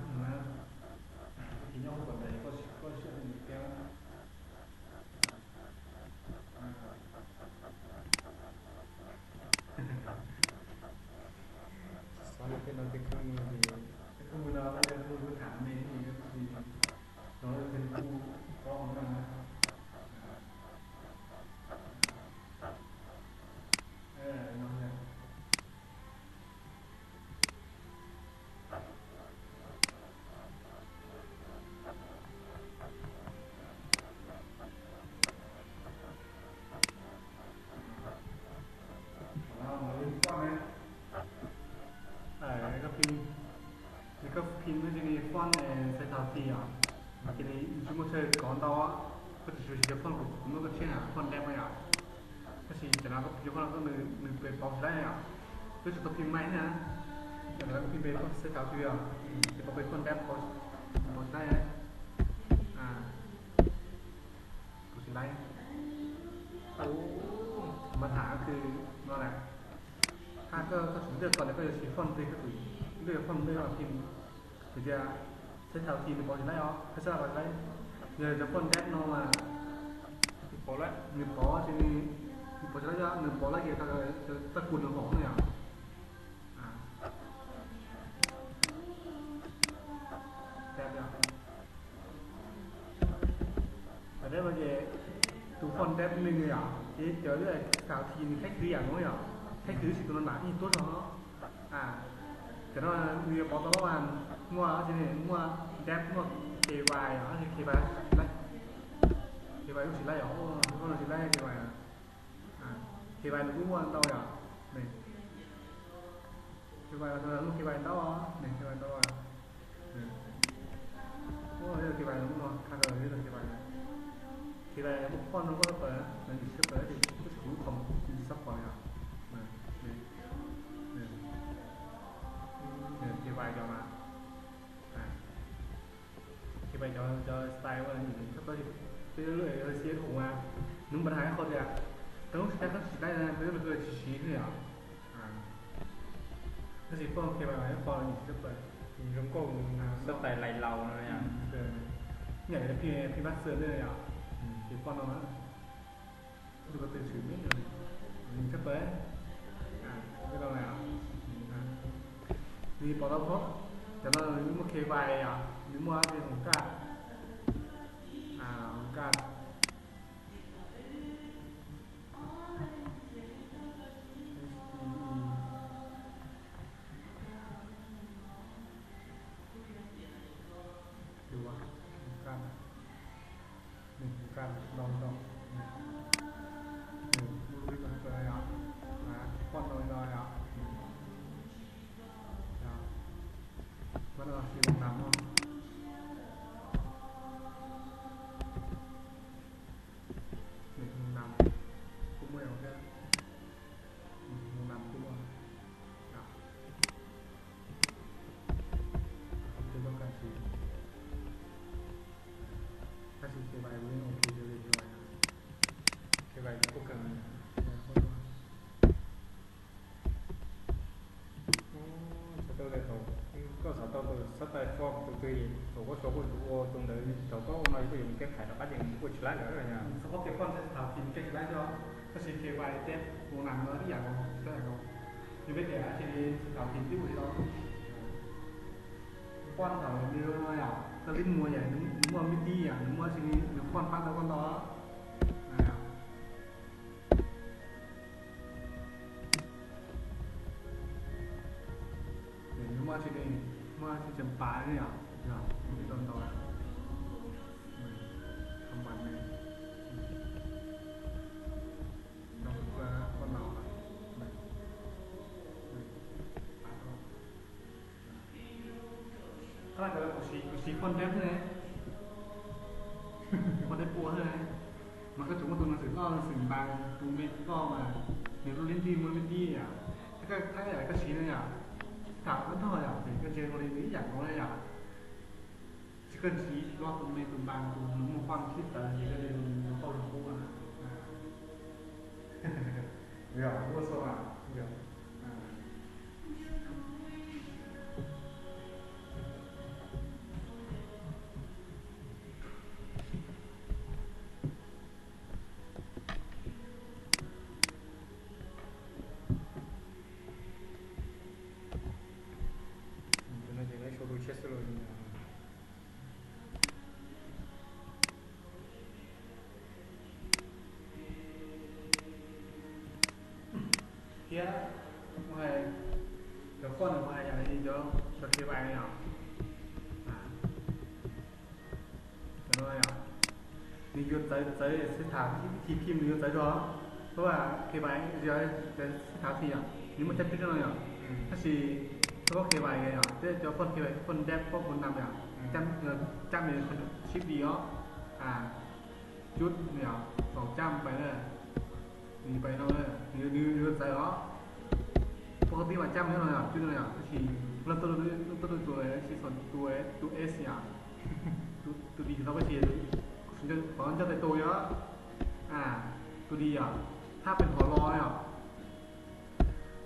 ces nyob hauv pem koj, koj ship li thiab. Xav no tej no tej khwb mus ces, tej khwb mus no, tej khwb mus tham me no, tej kuj paub no. Koj phim, ces koj phim no ces nws font size tau ti os, ces nws tsis muaj chaw kov ntau, koj tsis siv cov font kuv muab koj tshiab na, font depth yom. Tab sis cov no koj phim cov font no nws pem pauv tsis laib yom. Twb tsis tau phim Mac na, cov no koj phim pem font size tau ti os, ces pauv pem font depth pauv tsis laib. Pauv tsis laib. Mas tham kws no na, hab koj, koj tsum ntej ko na koj yuav siv font twg koj tus, ntej font ntej no phim, hais tias size tau ti nws pauv tsis laib os, hab size tau ti laib. Yog cov font depth no mas nws pauv, nws pauv ces nws, nws pauv tsis laib, nws pauv laib ces txaj kub nws hauv no yom. Depth yom. Cov depth no ces tus font depth nws yom, ces cov size tau ti nws khaib khwv yam no yom, khaib khwv tsis tus no nram ib tuab zog. Cov no nws yuav pauv tau lawm, muaj, muaj depth, muaj K Y os, K Y tsis laib, K Y kuj tsis laib yom, font no tsis laib K Y. K Y nws kuj muaj ntau yom. K Y, muaj K Y ntau, K Y ntau. Muaj K Y no, K Y muaj font no koj tau pawm, yim txhiab pawm, kuj tsis kuv qhov yim txhiab pawm yom. K Y cov mas, K Y cov, cov style ua yim txhiab pawm, peb lub xia hum mas, nws npaj hais qhov tias, tau lub tsis laib, tsis laib, peb lub tsis siv xwb yom. Tab sis font K Y mas font yim txhiab pawm, zoo nkauj, style laus no yom. Nyam li phim, phim Master ne yom, ces font no na, kuj tau tw tshwm me no, yim txhiab pawm, no na, nws pauv tau phom, cov no nws muaj K Y yom, nws muaj tej hom kaj, hom kaj, H D E, hom kaj. Nws kuv kaj no no, nws lub lub no yom, poj no no yom, poj no si mus nram no, nws mus nram, kuj muaj thiab, mus nram kuj muaj. Ces koj kaj si, kaj si K Y li no, K Y li no, K Y kuj kawg. Xav tau, koj xav tau tus xab tais form tus twg, thaum koj xav kuj ua tus ntawd, thaum koj ua no kuj yuav mus keb qhais rov qab ces kuj tsis laib lawm. Xav tau tias koj thaum kis keb tsis laib thiab, tab sis K Y teb ua nas no ib yam nkaus, ib yam nkaus. Yog peb tias tsis thaum kis twb ua li no, poj thaum nws no yom, koj lib mus yom, nws muaj mib tib yom, nws muaj tsis li nws poj pab tau koj ntau. Nws muaj tsis li, muaj tsis tseem pav li yom, yog tau ntau. Thov npas ne, no koj no, qhov no kuv siv phone dep ne, phone dep pua xwb ne. Mas koj tsuas muaj tus no xwm loj xwm npas tus me loj mas nws lub lib nti muaj me tib yom. Thiab koj siv no yom, tham ib ntog yom, ces koj ntsia ua li ib yam nkaus na yom. Tsis koj siv loj tus me tus npas tus nws muaj phone sib tawv ces koj ntsia ua li nws tau zoo kub na. Yog muaj xo na, yog. Cov no ces lawv sau tus tshiab xwb los. Thiab mus hais cov phone no mus hais yam li cov, cov K Y no yom. Cov no yom, nws yuav txawv, txawv xib tham, ib vib thib phim nws yuav txawv zog. Pab K Y, cov xib tham phim yom, nws muaj cab cub no yom. Tab sis pab K Y yom, thiab cov phone K Y, phone dep, phone nam yom, cab, cab nws ship di os. Cub yom, faus cab pais na, nws pais no, nws yuav txawv os. Pab qhov tib mas cab nws no yom, cub no yom, tab sis leej twg, leej twg tus, tab sis tus, tus S yom, tus di tsis tau, tab sis qhov nco tais tus yom, tus di yom, thab pes hov los yom.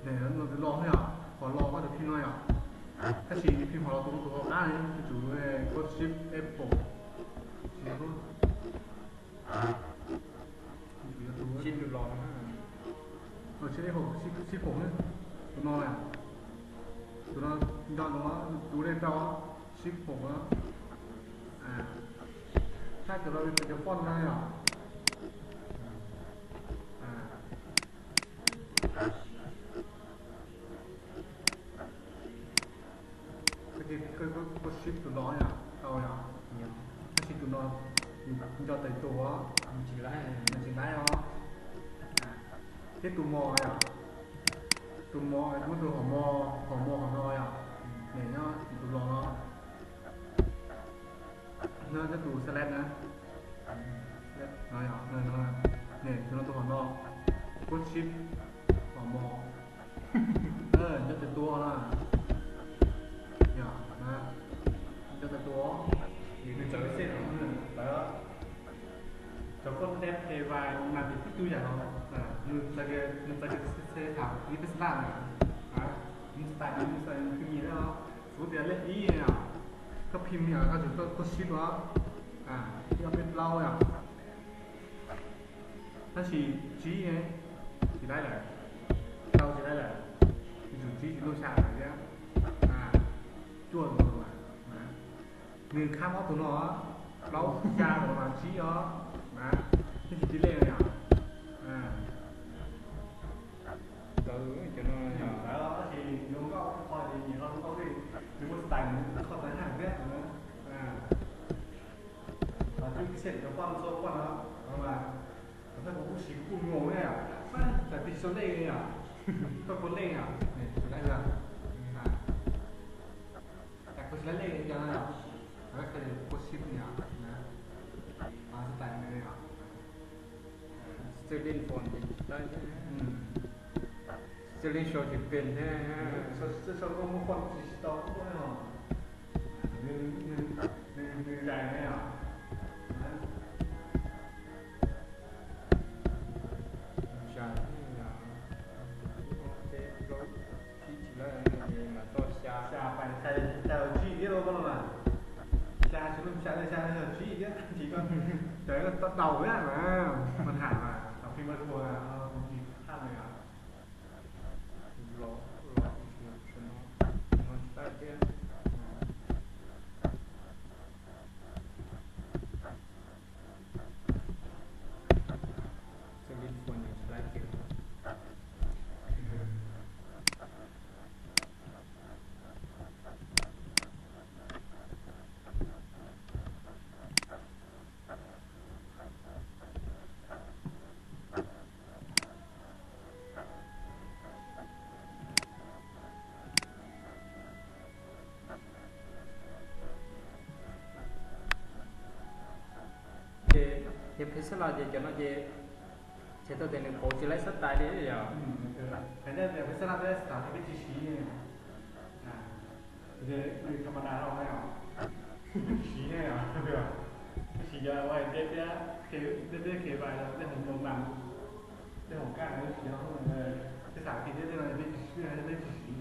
Nws los yom, hov los koj tus phim no yom. Tab sis phim hov los tus, tus hauv qab ne, tus tsum koj shift F four. Tus, shift F four, shift four, tus no, tus no nco ntsoov, tus dej rau, shift four. Thab cov no cov phone no yom. Koj shift tus no yom, tau yom. Tab sis tus no nco tais tus, tsis laib os. Thiab tus mos yom, tus mos, muab tus hom mos, hom mos hom no yom, nws nyob tus los no. Nyob tus select na, no yom, nws tus no tus hom no, koj shift hom mos, nco tais tus na, yom, nco tais tus, nws txawv xwb, txawv. Cov koj deb K Y mas ces tib tug yam no, nws txawv, nws txawv ces tham ib peb style na, nws style no nws xav nws phim nyias os. Xws tias lej ib yom, koj phim yom, koj tsum koj shift os, ib ob peb plaub yom. Tab sis tsib tsis laib lawm, rau tsis laib lawm, nws tsum tsib tsis tuaj xya lawm thiab. Cuaj tus mas, nws khab ob tug no, plaub xya tus mas tsib os, mas twb tsis tib lej no yom. Txawv cov no yom, tab sis yuav nkauj qhov nyiam los nkauj li, nws muaj style nws qhov txawv heev thiab. Ib txhia cov poj txhua poj no, mas thawj kuv kuj siv kuv kuj ngos ne, tas tig sau lej li os, koj puas lej os, lawv tas kuv tsis lej li cov no, lawv qhia kuv siv li os, xwb tais li os. Student phone ces tsis tau, student show ces pem thiab. Sau koj muaj phone tsis tau, nws zais ne os. Zais thiab yog, peb plaub tsib tsis lawm mas tau xya. Xya pais xya, xya tsib thiab lauj, koj no mas. Xya tsis, xya xya yog tsib thiab, tsis koj, cov koj tau daus thiab mas, mas tham mas thaum pib mas ua thaj li os. Los, los, no tsis tau thiab. Txawj li phuas nws tsis tau kiag. Ces yog phev xab las ces cov no ces txhais tau tias nws pauv tsis laib xab tais li yom. Phev xab las peb tsis siv, nws tham ma das los, tsis siv ne, tsis siv cov ua tej, tej, tej khiav vais los tej hauv npoo mas, tej hauv kaj no tsis siv, tej xam kis thiab tej no peb tsis siv, peb tsis siv.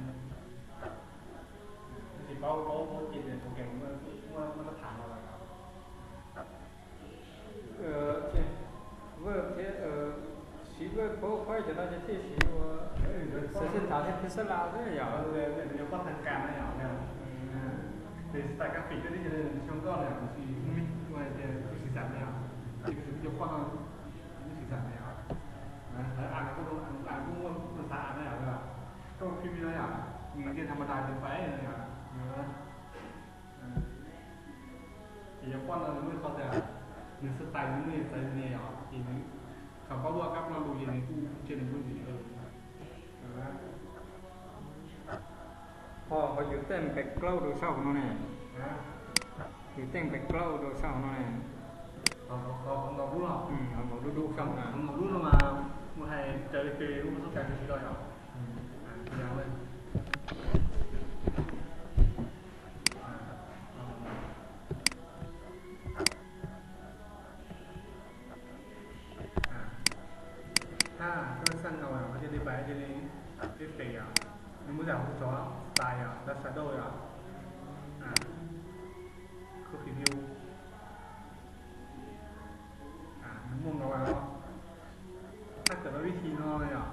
Tab sis paub, paub, paub ces tias program muaj, muaj, muaj tham los lawm. Ces Word thiab, siv Word PowerPoint cov no ces thiaj siv ua xwm txheej thav thiab phev xab las xwb yom. Nws yog koj tag kas na yom. Ces xwm txheej kas fim thiab li ces nws tsis zoo nkauj na yom, nws tsis, nws tsis xam na yom. Ces kuv xwm kuv cov poj no nws tsis xam na yom. Lawv as kuj, as kuj muaj xav as na yom. Koj preview na yom, nws tias tham ma das ces pais na yom. Ces yog poj no nws muaj qhov tias nws xwb tais nws muaj txawv ne os, ces nws thaum paub luaj kab lo lus ces nws kuj ntsia nws kuj ntsia. Ho, ho yus tej background rau sab hauv no ne. Yus tej background rau sab hauv no ne. Ho nkaus dub dub sab hauv na. Nkaus dub no mas mus hais raws li pem lub xub tais tsis tau yom. Thab koj xaj nkaus yom, koj cia li pais cia li, peb pem yom, nws muaj zaj hauv tsov, style yom, dark shadow yom, koj preview, nws muaj nkaus os. Thab kawm tau vib thi no yom,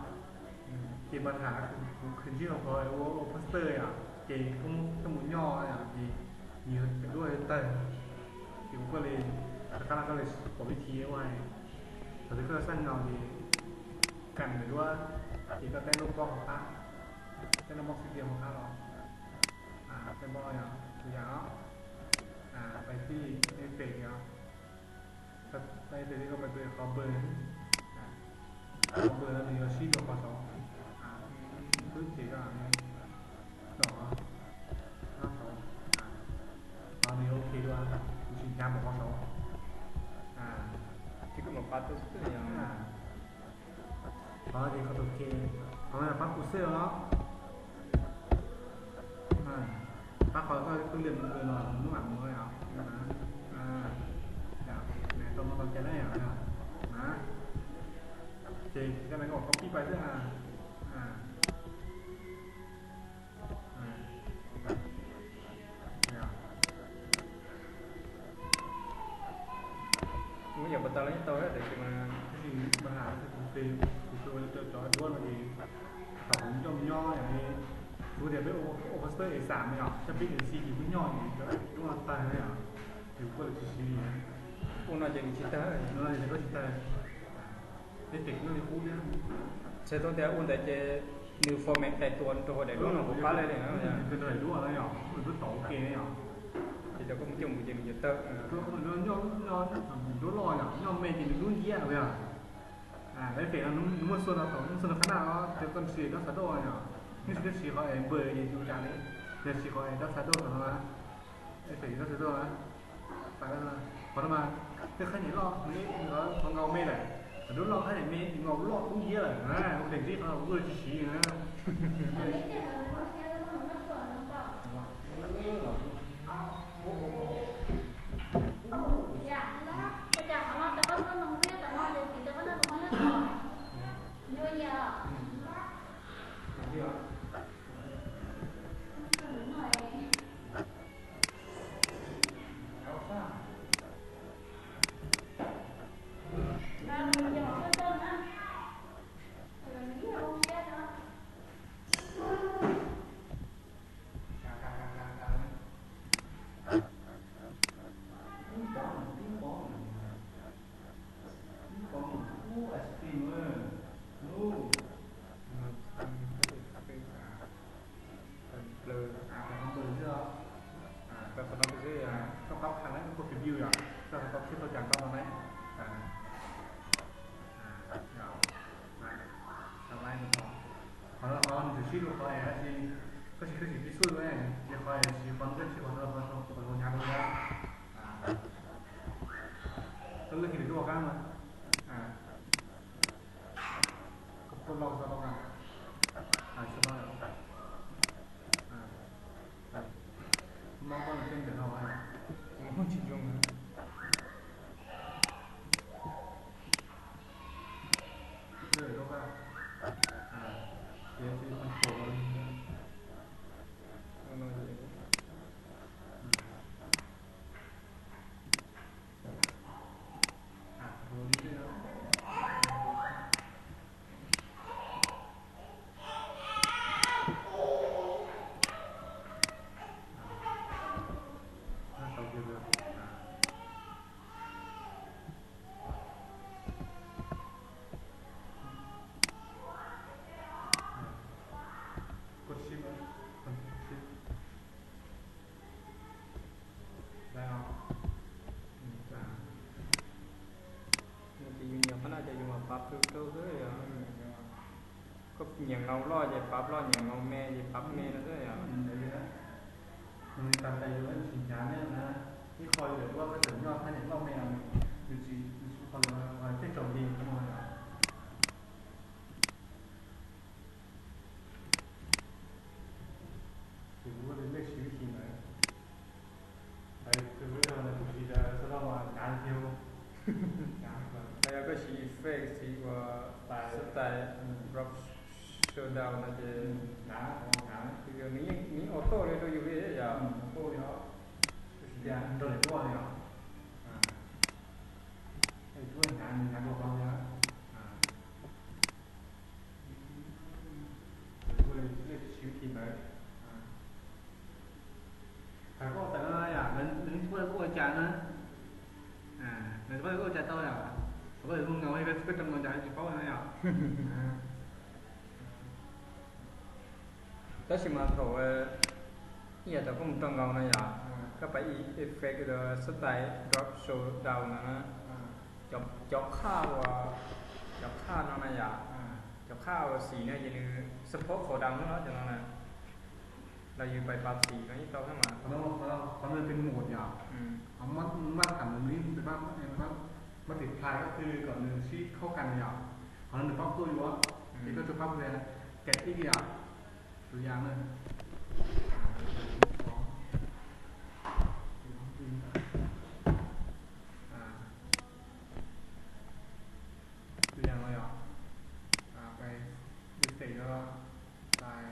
ces mas tham kuv khwv ntsib hauv qhov ua poster yom, ces koj mus nyoj yom, ces nws duab tawg, ces kuv koj li, rov qab no koj li pom vib thi ua hais, thaum twg koj xaj nkaus ces kam nws duab, ces koj teb lub pob hauv qab, teb lub mob xwb tias hauv qab los, teb pob yom, tus yam os, pais tij, pem yom. Pais pem li koj pais pem qhov npawg, qhov npawg no nws yuav sib rau qhov saud, twb ces no, no saud, qhov nws yuav ok dua, kuv tsis hnyav mus qhov saud, ces koj mam pab tau xwb. Qhov ces qhov tus ke, qhov no pab kuv xwb os. Pab qhov koj twb liam mus no hnub mam mus os. Tau no tau cai na yom. Ces koj na koj copy pais xwb. Muab yam pas tas los yeej tau thiab tiam sis mas, tab sis mas kuv, kuv ua cov duab no ces thaum kuv nyob nyob yom, kuv tias peb ua poster exam yom, coj peb exam ces kuv nyob ces cov duab no tag yom, ces kuv kuj tsis siv li. Ua no ces nws tsis tag, no ces koj tsis tag. Peb tes nyob li qub thiab. Txhais tau tias ua ntawd ces nws format tais tua rau hauv daim duab no kuv qab li. Daim duab no yom, daim duab tau ke yom. Ces cov koj muab coj mus ces nws yuav tawg. Nyob Nws lub loj yom, nws me ces nws lub nciab yom. Effect no nws muaj xua no thaum, muaj xua no qhab naj os, ces koj siv dab xav doj yom. Nws siv, koj siv qhov npawg ces ua cas li, yog siv qhov dab xav doj no, effect dab xav doj, qhov no mas tej qhab nyem loj, qhov nkaus me lawm, lub loj qhab nyem me, nkaus loj lub nciab lawm na, ua ntsib qhov no kuv tsis siv na. Koj pab qha na, koj preview yom, koj tau thiab tau cas koj no na. Qhov no qhov nws tshwm sim rau qhov es koj siv, koj siv pib xuj, ces qhov es siv qhov no, koj siv qhov no, qhov no hnyav rau na. Koj lwaj kiag lwm lub qab mas, koj pab loj txog loj na, txog loj. Mob koj no thiab ntawm no, tsis zoo. Lwaj lub qab, ces control no. Koj siv, siv. Ces yus nyiam qhov no ces yus mam pab rau rau xwb yom. Koj nyiam nkaus loj ces pab loj, nyiam nkaus me ces pab me no xwb yom. Nws tas tes yus tsis hnyav thiab na. Ib qho yus lawm ua koj tseem nyob thaj nyam loj me, yus tsis, yus tsis qhov lawm tej tsaus nti no yom. Ces kuv lej siv vib thi ntawd. Tus kuv yog tus siv ntawd txog no mas hnyav tiag. Yog koj siv effect siv ua style, style drop shadow no ces hnyav, hnyav. Nws yeej, nws yeej auto li rau yus li yom. Auto li os. Tias nrog lawm tuaj li os. Tuaj hnyav, nws hnyav dua qhov li. Siv vib thi ntawd. Hais koj txawm no yom, nws tsis paub koj ua cas na. Nws tsis paub koj ua cas tau yom. Koj mus nkaus koj rau nkaus cas tsis paub na yom. Tab sis mas thaum ib yam thaum koj mus rau nkaus no yom, koj pab effect style drop shadow no na, cov qhaj uas, cov qhaj no na yom, cov qhaj uas xim no ces nws support qhov dam no cov no na, los yus pab pab xim no yeej tau thiab mas. Qhov no peb mus yom, maj tham nws li, multiply koj twg kom nws sib khaub kas yom. Qhov no nws pab tuaj yuav, ces koj tsuas pab kem ib yom. Tus yam na, tus yam no yom, effect no, style,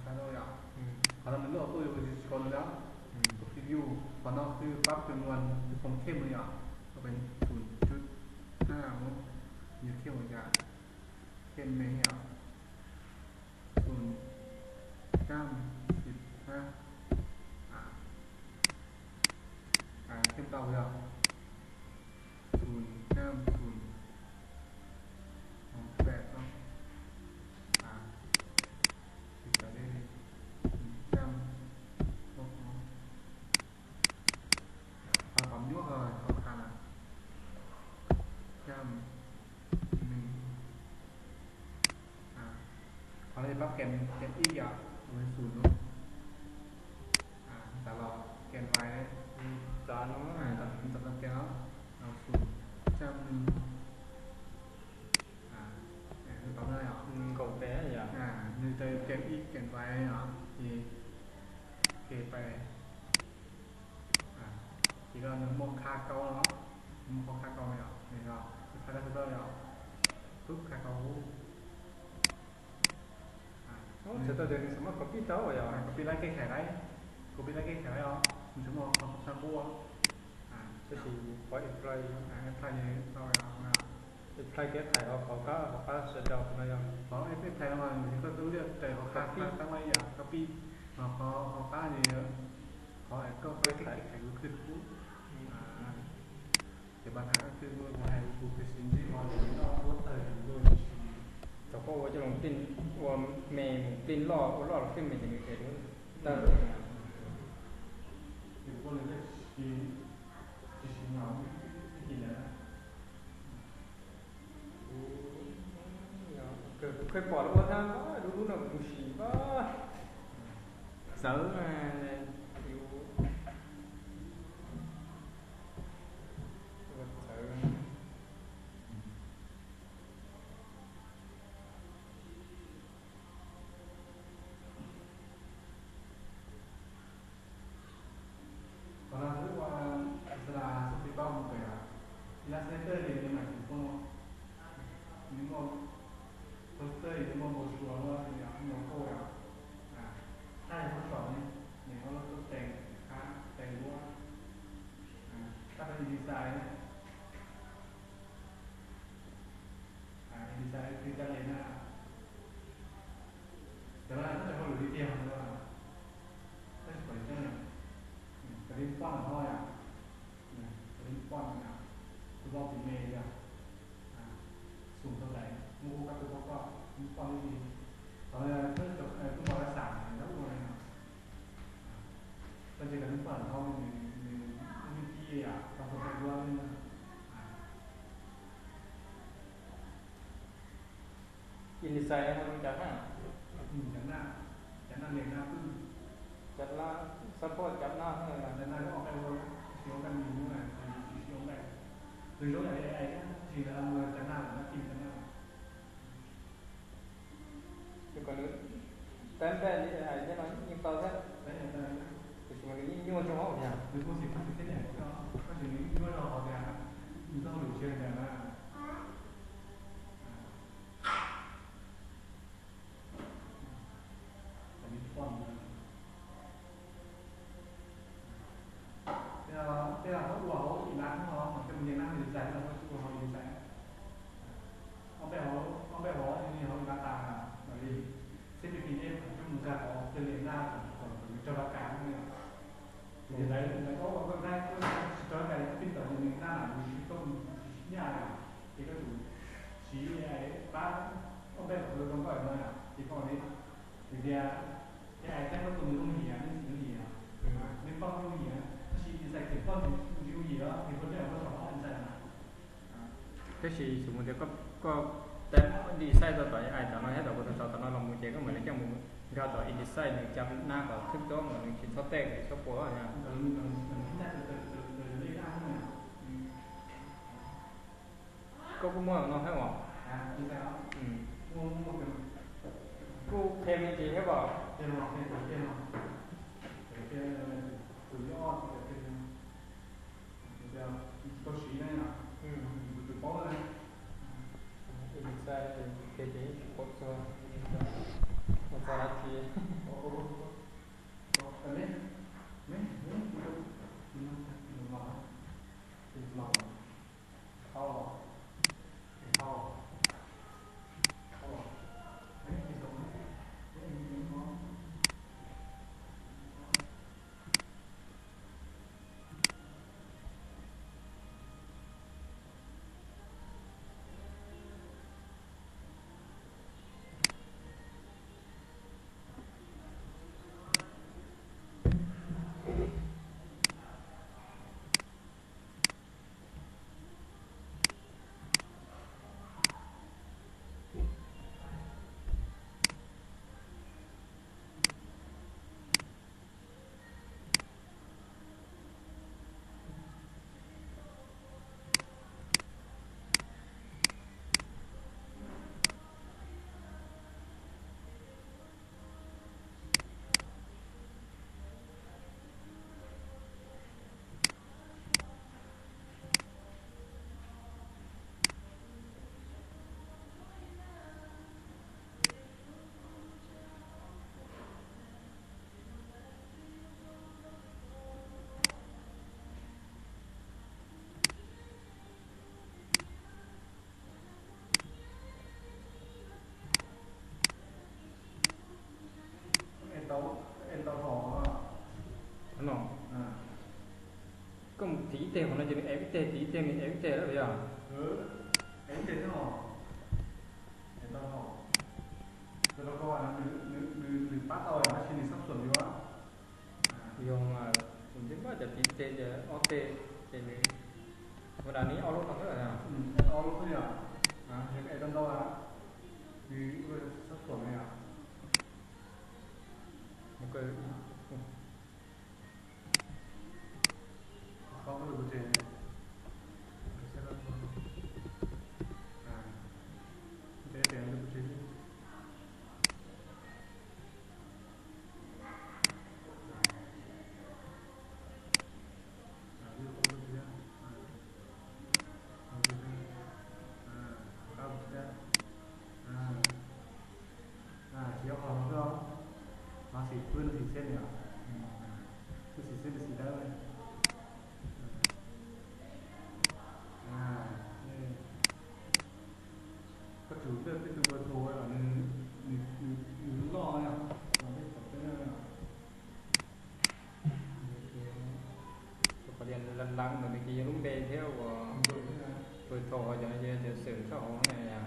shadow yom. Qhov no nws loj tuaj yuav tsis tsis kho nws na. Tus preview, qhov no twb pab tus nua, tus foom khem no yom. Ua pem xum cuj hab, nws khem ua cas, khem me yom. Xum cam xim hab, khem tau yog xum cam xum, xum pem xum cam, qhov tom nyuaj ho qhov qha na. Kem, kem ib yom, kem xum no. Txav los kem vais, txav no, txav kem no, los xum, cam, tau na yom, nkaum peb yom, nws tau kem ib kem vais yom, ces kem pais. Ces nws muaj qha kaub no, nws muaj qhov qha kaub yom, nws yog qha dab tsi yom, tub qha kaub. Txhais tau tias nws xam maj copy tau yom, copy lab kej khais lab, copy lab kej khais lab os, nws tsis muaj qhov qha qub. Tab sis qhov apply, apply tau yom, apply kev khais qhov qab, qhov qab sawv daws no yog, qhov apply no mas nws koj twb liaj raws qhov qab, qab muaj ib yam copy, mas qhov, qhov qab ces qhov koj kev khais, kev khais kuv twb qub. Ces pab tham koj twb kuv hais kuv twb siv ntsib qhov ua tawg kuv tsis, thaum koj ua coj los tij, ua me mus tij loj, ua loj los tij me ces nws ces tawg. Ces kuv ua nws tsis, tsis siv no, tsis siv lawm. Kuv, kuv kheev pom lawv ua tag, lub lub no kuv mus sim pab txawv, ua txawv. Qhov no xwb ua Xas Las xub pib paub mus pem, Illustrator ces nws mam tsis poob, nws muaj poster, nws muaj brochure, muaj logo yom. Thaj yog Photoshop ne, nws muaj lub tub tees, qhab tees duab, tab sis InDesign ne, InDesign twb cab li na. Cov no nyob rau hauj lwm li tiag no, tab sis kom li tseeb, kov li poj ntawm no yom, kov li poj ntawm no, kuv tau tus me yom, xum tau lawm, muaj ub kab tus poj, poj li, qhov no kuj npau las xam nyob ua li no. Koj ntsia kov li poj ntawm no, nws, nws, nws tib yam tau tus me duab li no. InDesign no cov naj, cov naj, cov naj, cov naj, support cov naj, cov naj, siv ua nqaij me hnub na, siv ua nqaij, nws zoo yam li AI thiab, tab sis lawv ua cov naj lawm, nab tim cov naj. Ces kom nws tab npaj li AI thiab no yeej tau thiab, tiam sis mas nws yeej nyuaj zoo hauv thiab, nws kuj tsis, kuj tsis tib yam, tab sis nws yeej nyuaj rau hauv tias nws txoj hauj lwm tsis yog ntawd na. Tej, tej zaum koj ua hauv ib lab no mas koj mus nce nab mus zais los koj tsis ua hauv ib zais. Ob npej hauv, ob npej hauv nws hauv ib lab tas mam li xib pib pib nce kom coj mus zais hauv tej li nab kom nws raug lab tas no. Ces lawv, lawv ua koj nab tsis raug lab tas li, pib tawm nws nab na nws tsis tau nyaj na, ces koj tsum siv pab ob npej hauv zoo nkauj no na, ces koj li, vim tias AI tab koj tus nws zoo yim, nws txiv zoo yim, nws poj zoo yim, tab sis InDesign txiv poj tsis zoo yim os, nws poj nyob hauv Photoshop no InDesign na. Tab sis xws mus tias koj, koj tab InDesign tau tom AI tom no thiab tom Photoshop tom no los mus ces koj mam li coj mus nkag tom InDesign nws cov nab kom thwb dob mas nws tsis txhob tej tsis txhob pua na. Koj kuj muaj no thiab os? Kuj qhia me ntsis thiab os? Tau siv na, kuv paub na. Ib ntsis xav qhia ces yeej tsis paub txog, ua txog dab tsi. Tiv ib teg qhov no ces nws ev ib teg, tiv ib teg nws ev ib teg lawm yog? Ev ib teg thiab os. Nws, nws pab tau tab sis nws sab xuam yuav. Yog mas, kuv ntsib pab cov tiv teg ces ob teg, ces nws ua das nws ob lub no xwb. Ob lub xwb yog. Yog ev tau ntau, nws sab xuam no yog. Koj lub kuv tsev, tsev kuv tsev. Tsis ob qho no xwb, no xim pwb no xim xeb no yom. Lub xim xeb lub xim dawb. Koj tsum ntawm peb tus virtual los nws loj yom, los peb tsom peb yom. Qhov tias lab lab ntawd nws ces yog lub npe thiab uas virtual ho cov no ces cov xwm tshaj hauv ne yom.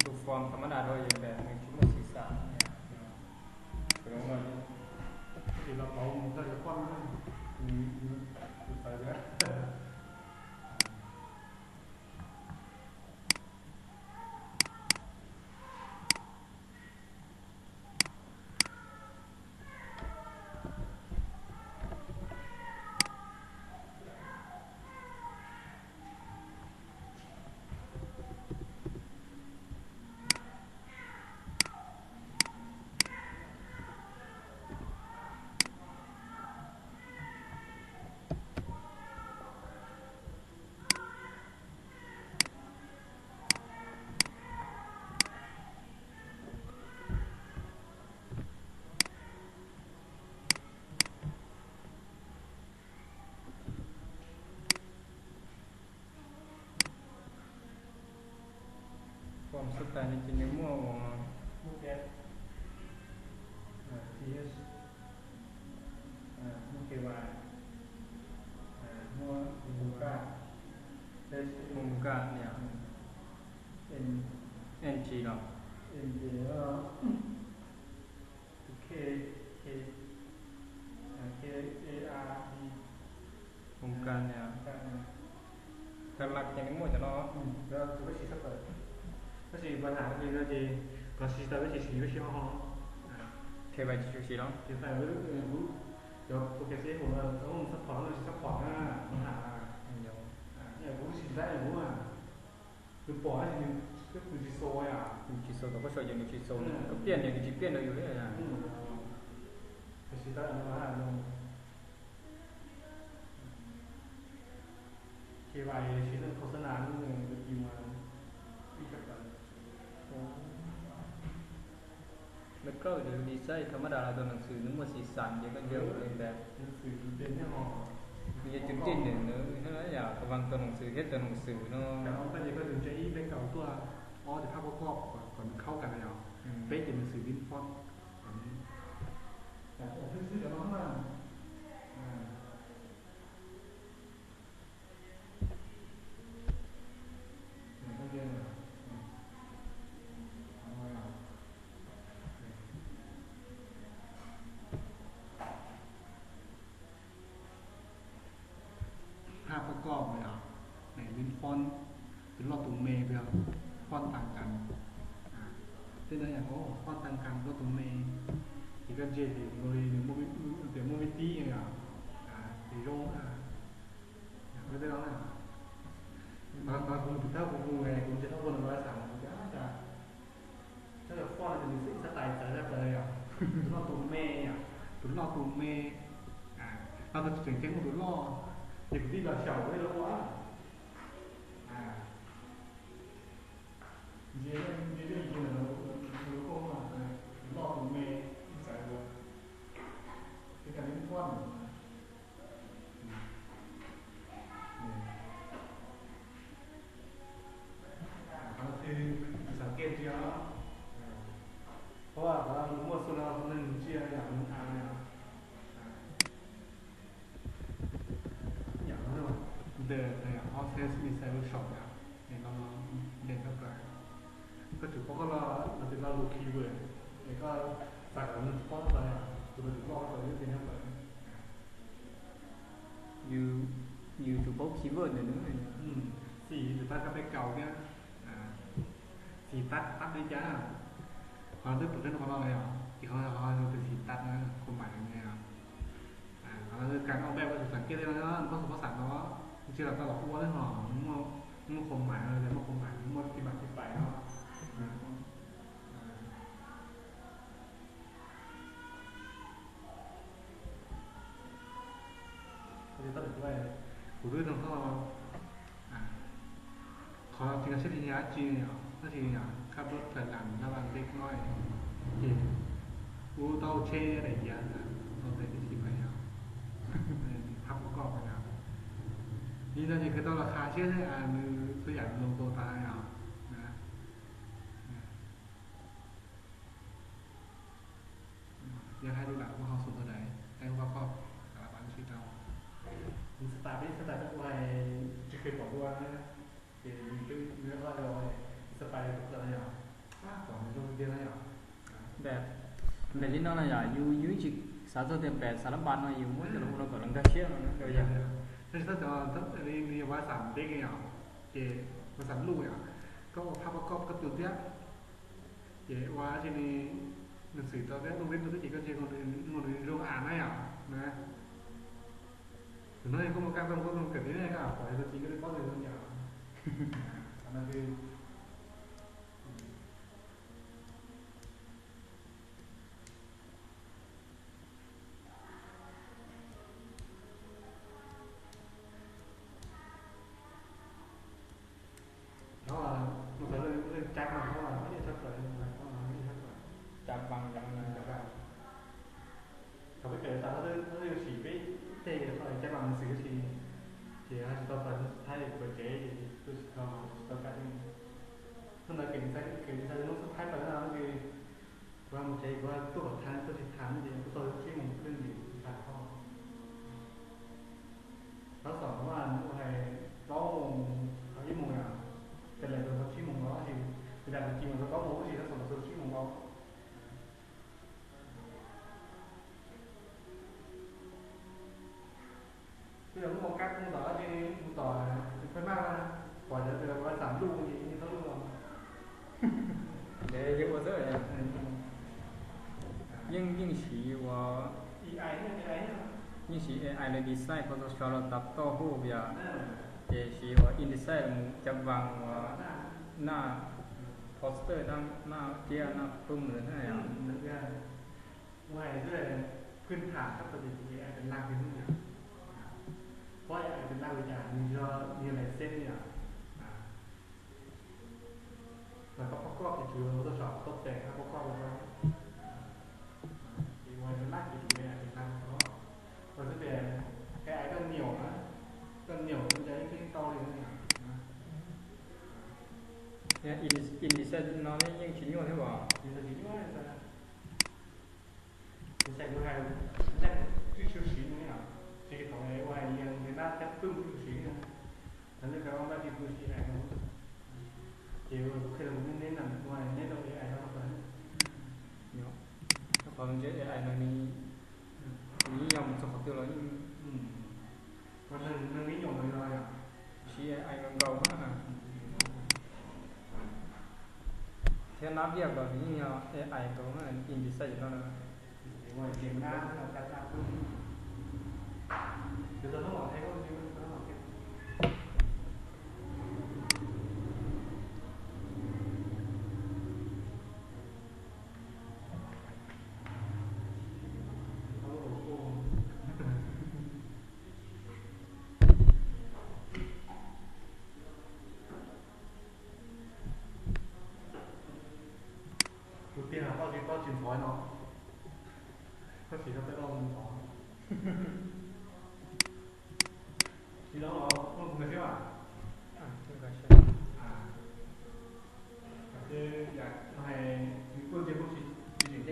Tus form tha mab dam rau yog nws tsis muaj xim xas. Ces los pauv mus txog cov poj no, tus txawv thiab. Form xab tais no ces nws muaj uas, muaj T H, muaj K Y, muaj Muga, Muga, N G los, K, K, K A R D. Muga, Tab Laj ces nws muaj cov no. Tab sis pab has no ces koj siv tau peb tsis siv peb siv ho ho. K Y tsis tshua siv los? K Y kuv cov tus K C hauv no tau support no tsis support na, pab has. Kuv siv tab kuv, nws pom tab sis nws tsis xaus yom. Nws tsis xaus tau koj sau ces nws tsis xaus, koj piaj nws nws tsis piaj rau yus li. Siv tab no. Ces vais siv leej khos xab nas lub nws ib cov tawv. Lawv kawj design tha mab dam los tus neeg xwm nws muaj xim xas ces koj nco li ntawd. Nws yog tus tij nws nws yam koj vas tus neeg xwm thiab tus neeg xwm no. Koj ces koj tus ntshe ib peb kaum tuaj ob cov phab pab koj kom nws khaub kas yom. Peb ces neeg xwm vib foj. Phab pab koj yog, nws vib foj, tus loj tus me, yog foj tas kas. Tej ntawd yog foj tas kas loj tus me, ces koj ntsia ces nkaus li nws muaj, tias muaj vib tib yom, ces zoo. Kuv mus tus thawj kuv mus, kuv ntsia thawj kuv no kuv xav kuv tias cas, thawj foj no ces nws xwb xav tais txawv tag plaws yom, tus loj tus me yom, tus loj tus me, no tus tseem ceeb tus loj, ces kuv tij los xyaum ua ib lub ua. Ntsia, ntsia ib yig ntawm no, tus loj tus me, ib txawv ua, ces cas li foj no. Qhov no twg xav kev ntsia, qhov no muaj xwb no neeg ntsia yam nws tas yom. Ntawm ob xees xwb ni xaiv lub saum yom, es no ntev tshaj plaws. Koj tsuas paub koj los, los tis lo lus keyword, es koj xav kom nws paub txog yom, tus no tsuas paub koj tau ntev tshaj plaws. Yus, yus tsuas paub keyword ntawm nws. Xim tus tab koj peb kaus thiab, xim tab tab li cas. Qhov no twb pom rau qhov no yom, ces qhov no yog tus xim tab na, khuam mais na. Qhov no kag ob peb koj tsuas xam kiag li no, koj tsuas paub xam no, tsis los tau los ua li no, muaj khuam mais no, muaj khuam mais, muaj tis mais tis pais no. Kuv twb zoo koj, qhov tsis nkag siab li yog dab tsi yom, tab sis yog khab rub thaim las lab vas dej no, ces kuv tau tsheb daim yav ntawd tau tes tib si pais yom, phab pov koj pais yom. Li no ces kawg tau los qha siab thiab, nws txhua yam zoo tau tas yom. Yog hais lus lawm kuv ho xub ntawd daim, hais ua koj, lab vas sib rau. Nws xav tas peb xav tas peb ua hais tsis kev pom dua na, ces nws twb nws qhov xav pais tus qhov no yom, pom nws zoo tiag na yom. Npem li no no yom, yus yus tsis xav txog tias npem xav lab vas no yus muab cov lus no kom lawv nkag siab no na. Tab sis txhob cov li nws yog vas xam deb yom, ces vas xam luj yom, koj ua phab pov koj koj tus thiab, ces ua tsis li nws xwm tau thiab lub vib rau twb ces koj tsis muaj nws zoo as na yom na. Tus no koj muaj kab zoo koj zoo kawm li ne, koj pom yog tus tsis koj li paub tus zoo yom. Qhov no Cab mas, cab mas, cab mas, thaum peb kawm tas no twb sim peb tej cab mas xwm tsis, ces ho tsis tau txais xov tooj thaib, kuv tsev ces kuj tsis tau, tsis tau kab li. Hnub ntawd kev txais lub xov tooj thaib tawm no ces kuv mus tsev kuv tuaj kom thaij tuaj tsis thaij ces kuv txog tsib moos twb ntim tsis thaij qhov. Tab tom ua ua hais plaub moos thaum ib moos yom, ces lawv txog tsib moos no tab sis, ces tas kuv ci mus txog plaub moos tab sis tab tom txog tsib moos no. Twb yog muaj kab mus tom, mus tom peb maj, pom cov ua xam luj ces yeej txhob luj los. Yeej ua xwb, yeej, yeej siv ua, yeej siv A I los design Photoshop los tav toj huj yom, ces siv ua InDesign los cab vas ua naj poster, naj tsiab, naj phooj ywg na yom. Ua hais xwb, phwj tham kab tau ces AI peb laj kiag hnub yom. Pab AI peb laj li cas nws yog, nws yog license yom. Mas koj pab koj ces tsuas yog Photoshop tau tes koj pab koj li ko. Ces ua peb laj ces tsuas yog AI peb laj ko. Ua xwb tias AI koj nyaum na, koj nyaum ua cas yeej tau li na yom. InDesign no yeej tsis nyuaj thiab os. Tsis nyuaj. Kuv xav kuv hais, neb twb tsis siv no yom, tsis thaum ua hais li neb cab pwj kuv tsis siv no, thaum neb cov dab tsi kuv siv hais no, ces kuv qhia rau neb, neb na, ua neb rau AI no tau. Nyob, rau qhov ntshe AI no nws, nws yeej yog mus txog qhov twg los yeej, nws yeej yog no yom, siv AI nkaus nkaus na. Thiab nab viaj los nws yeej yog AI nkaus na, InDesign no na. Tus tiag koj tsis, koj tsis ntxhov no, koj tsis tau tej loj ntxhov. Tsis tau los muaj tus nkag siab mas. Hais nws tuaj ntsia kuj tsis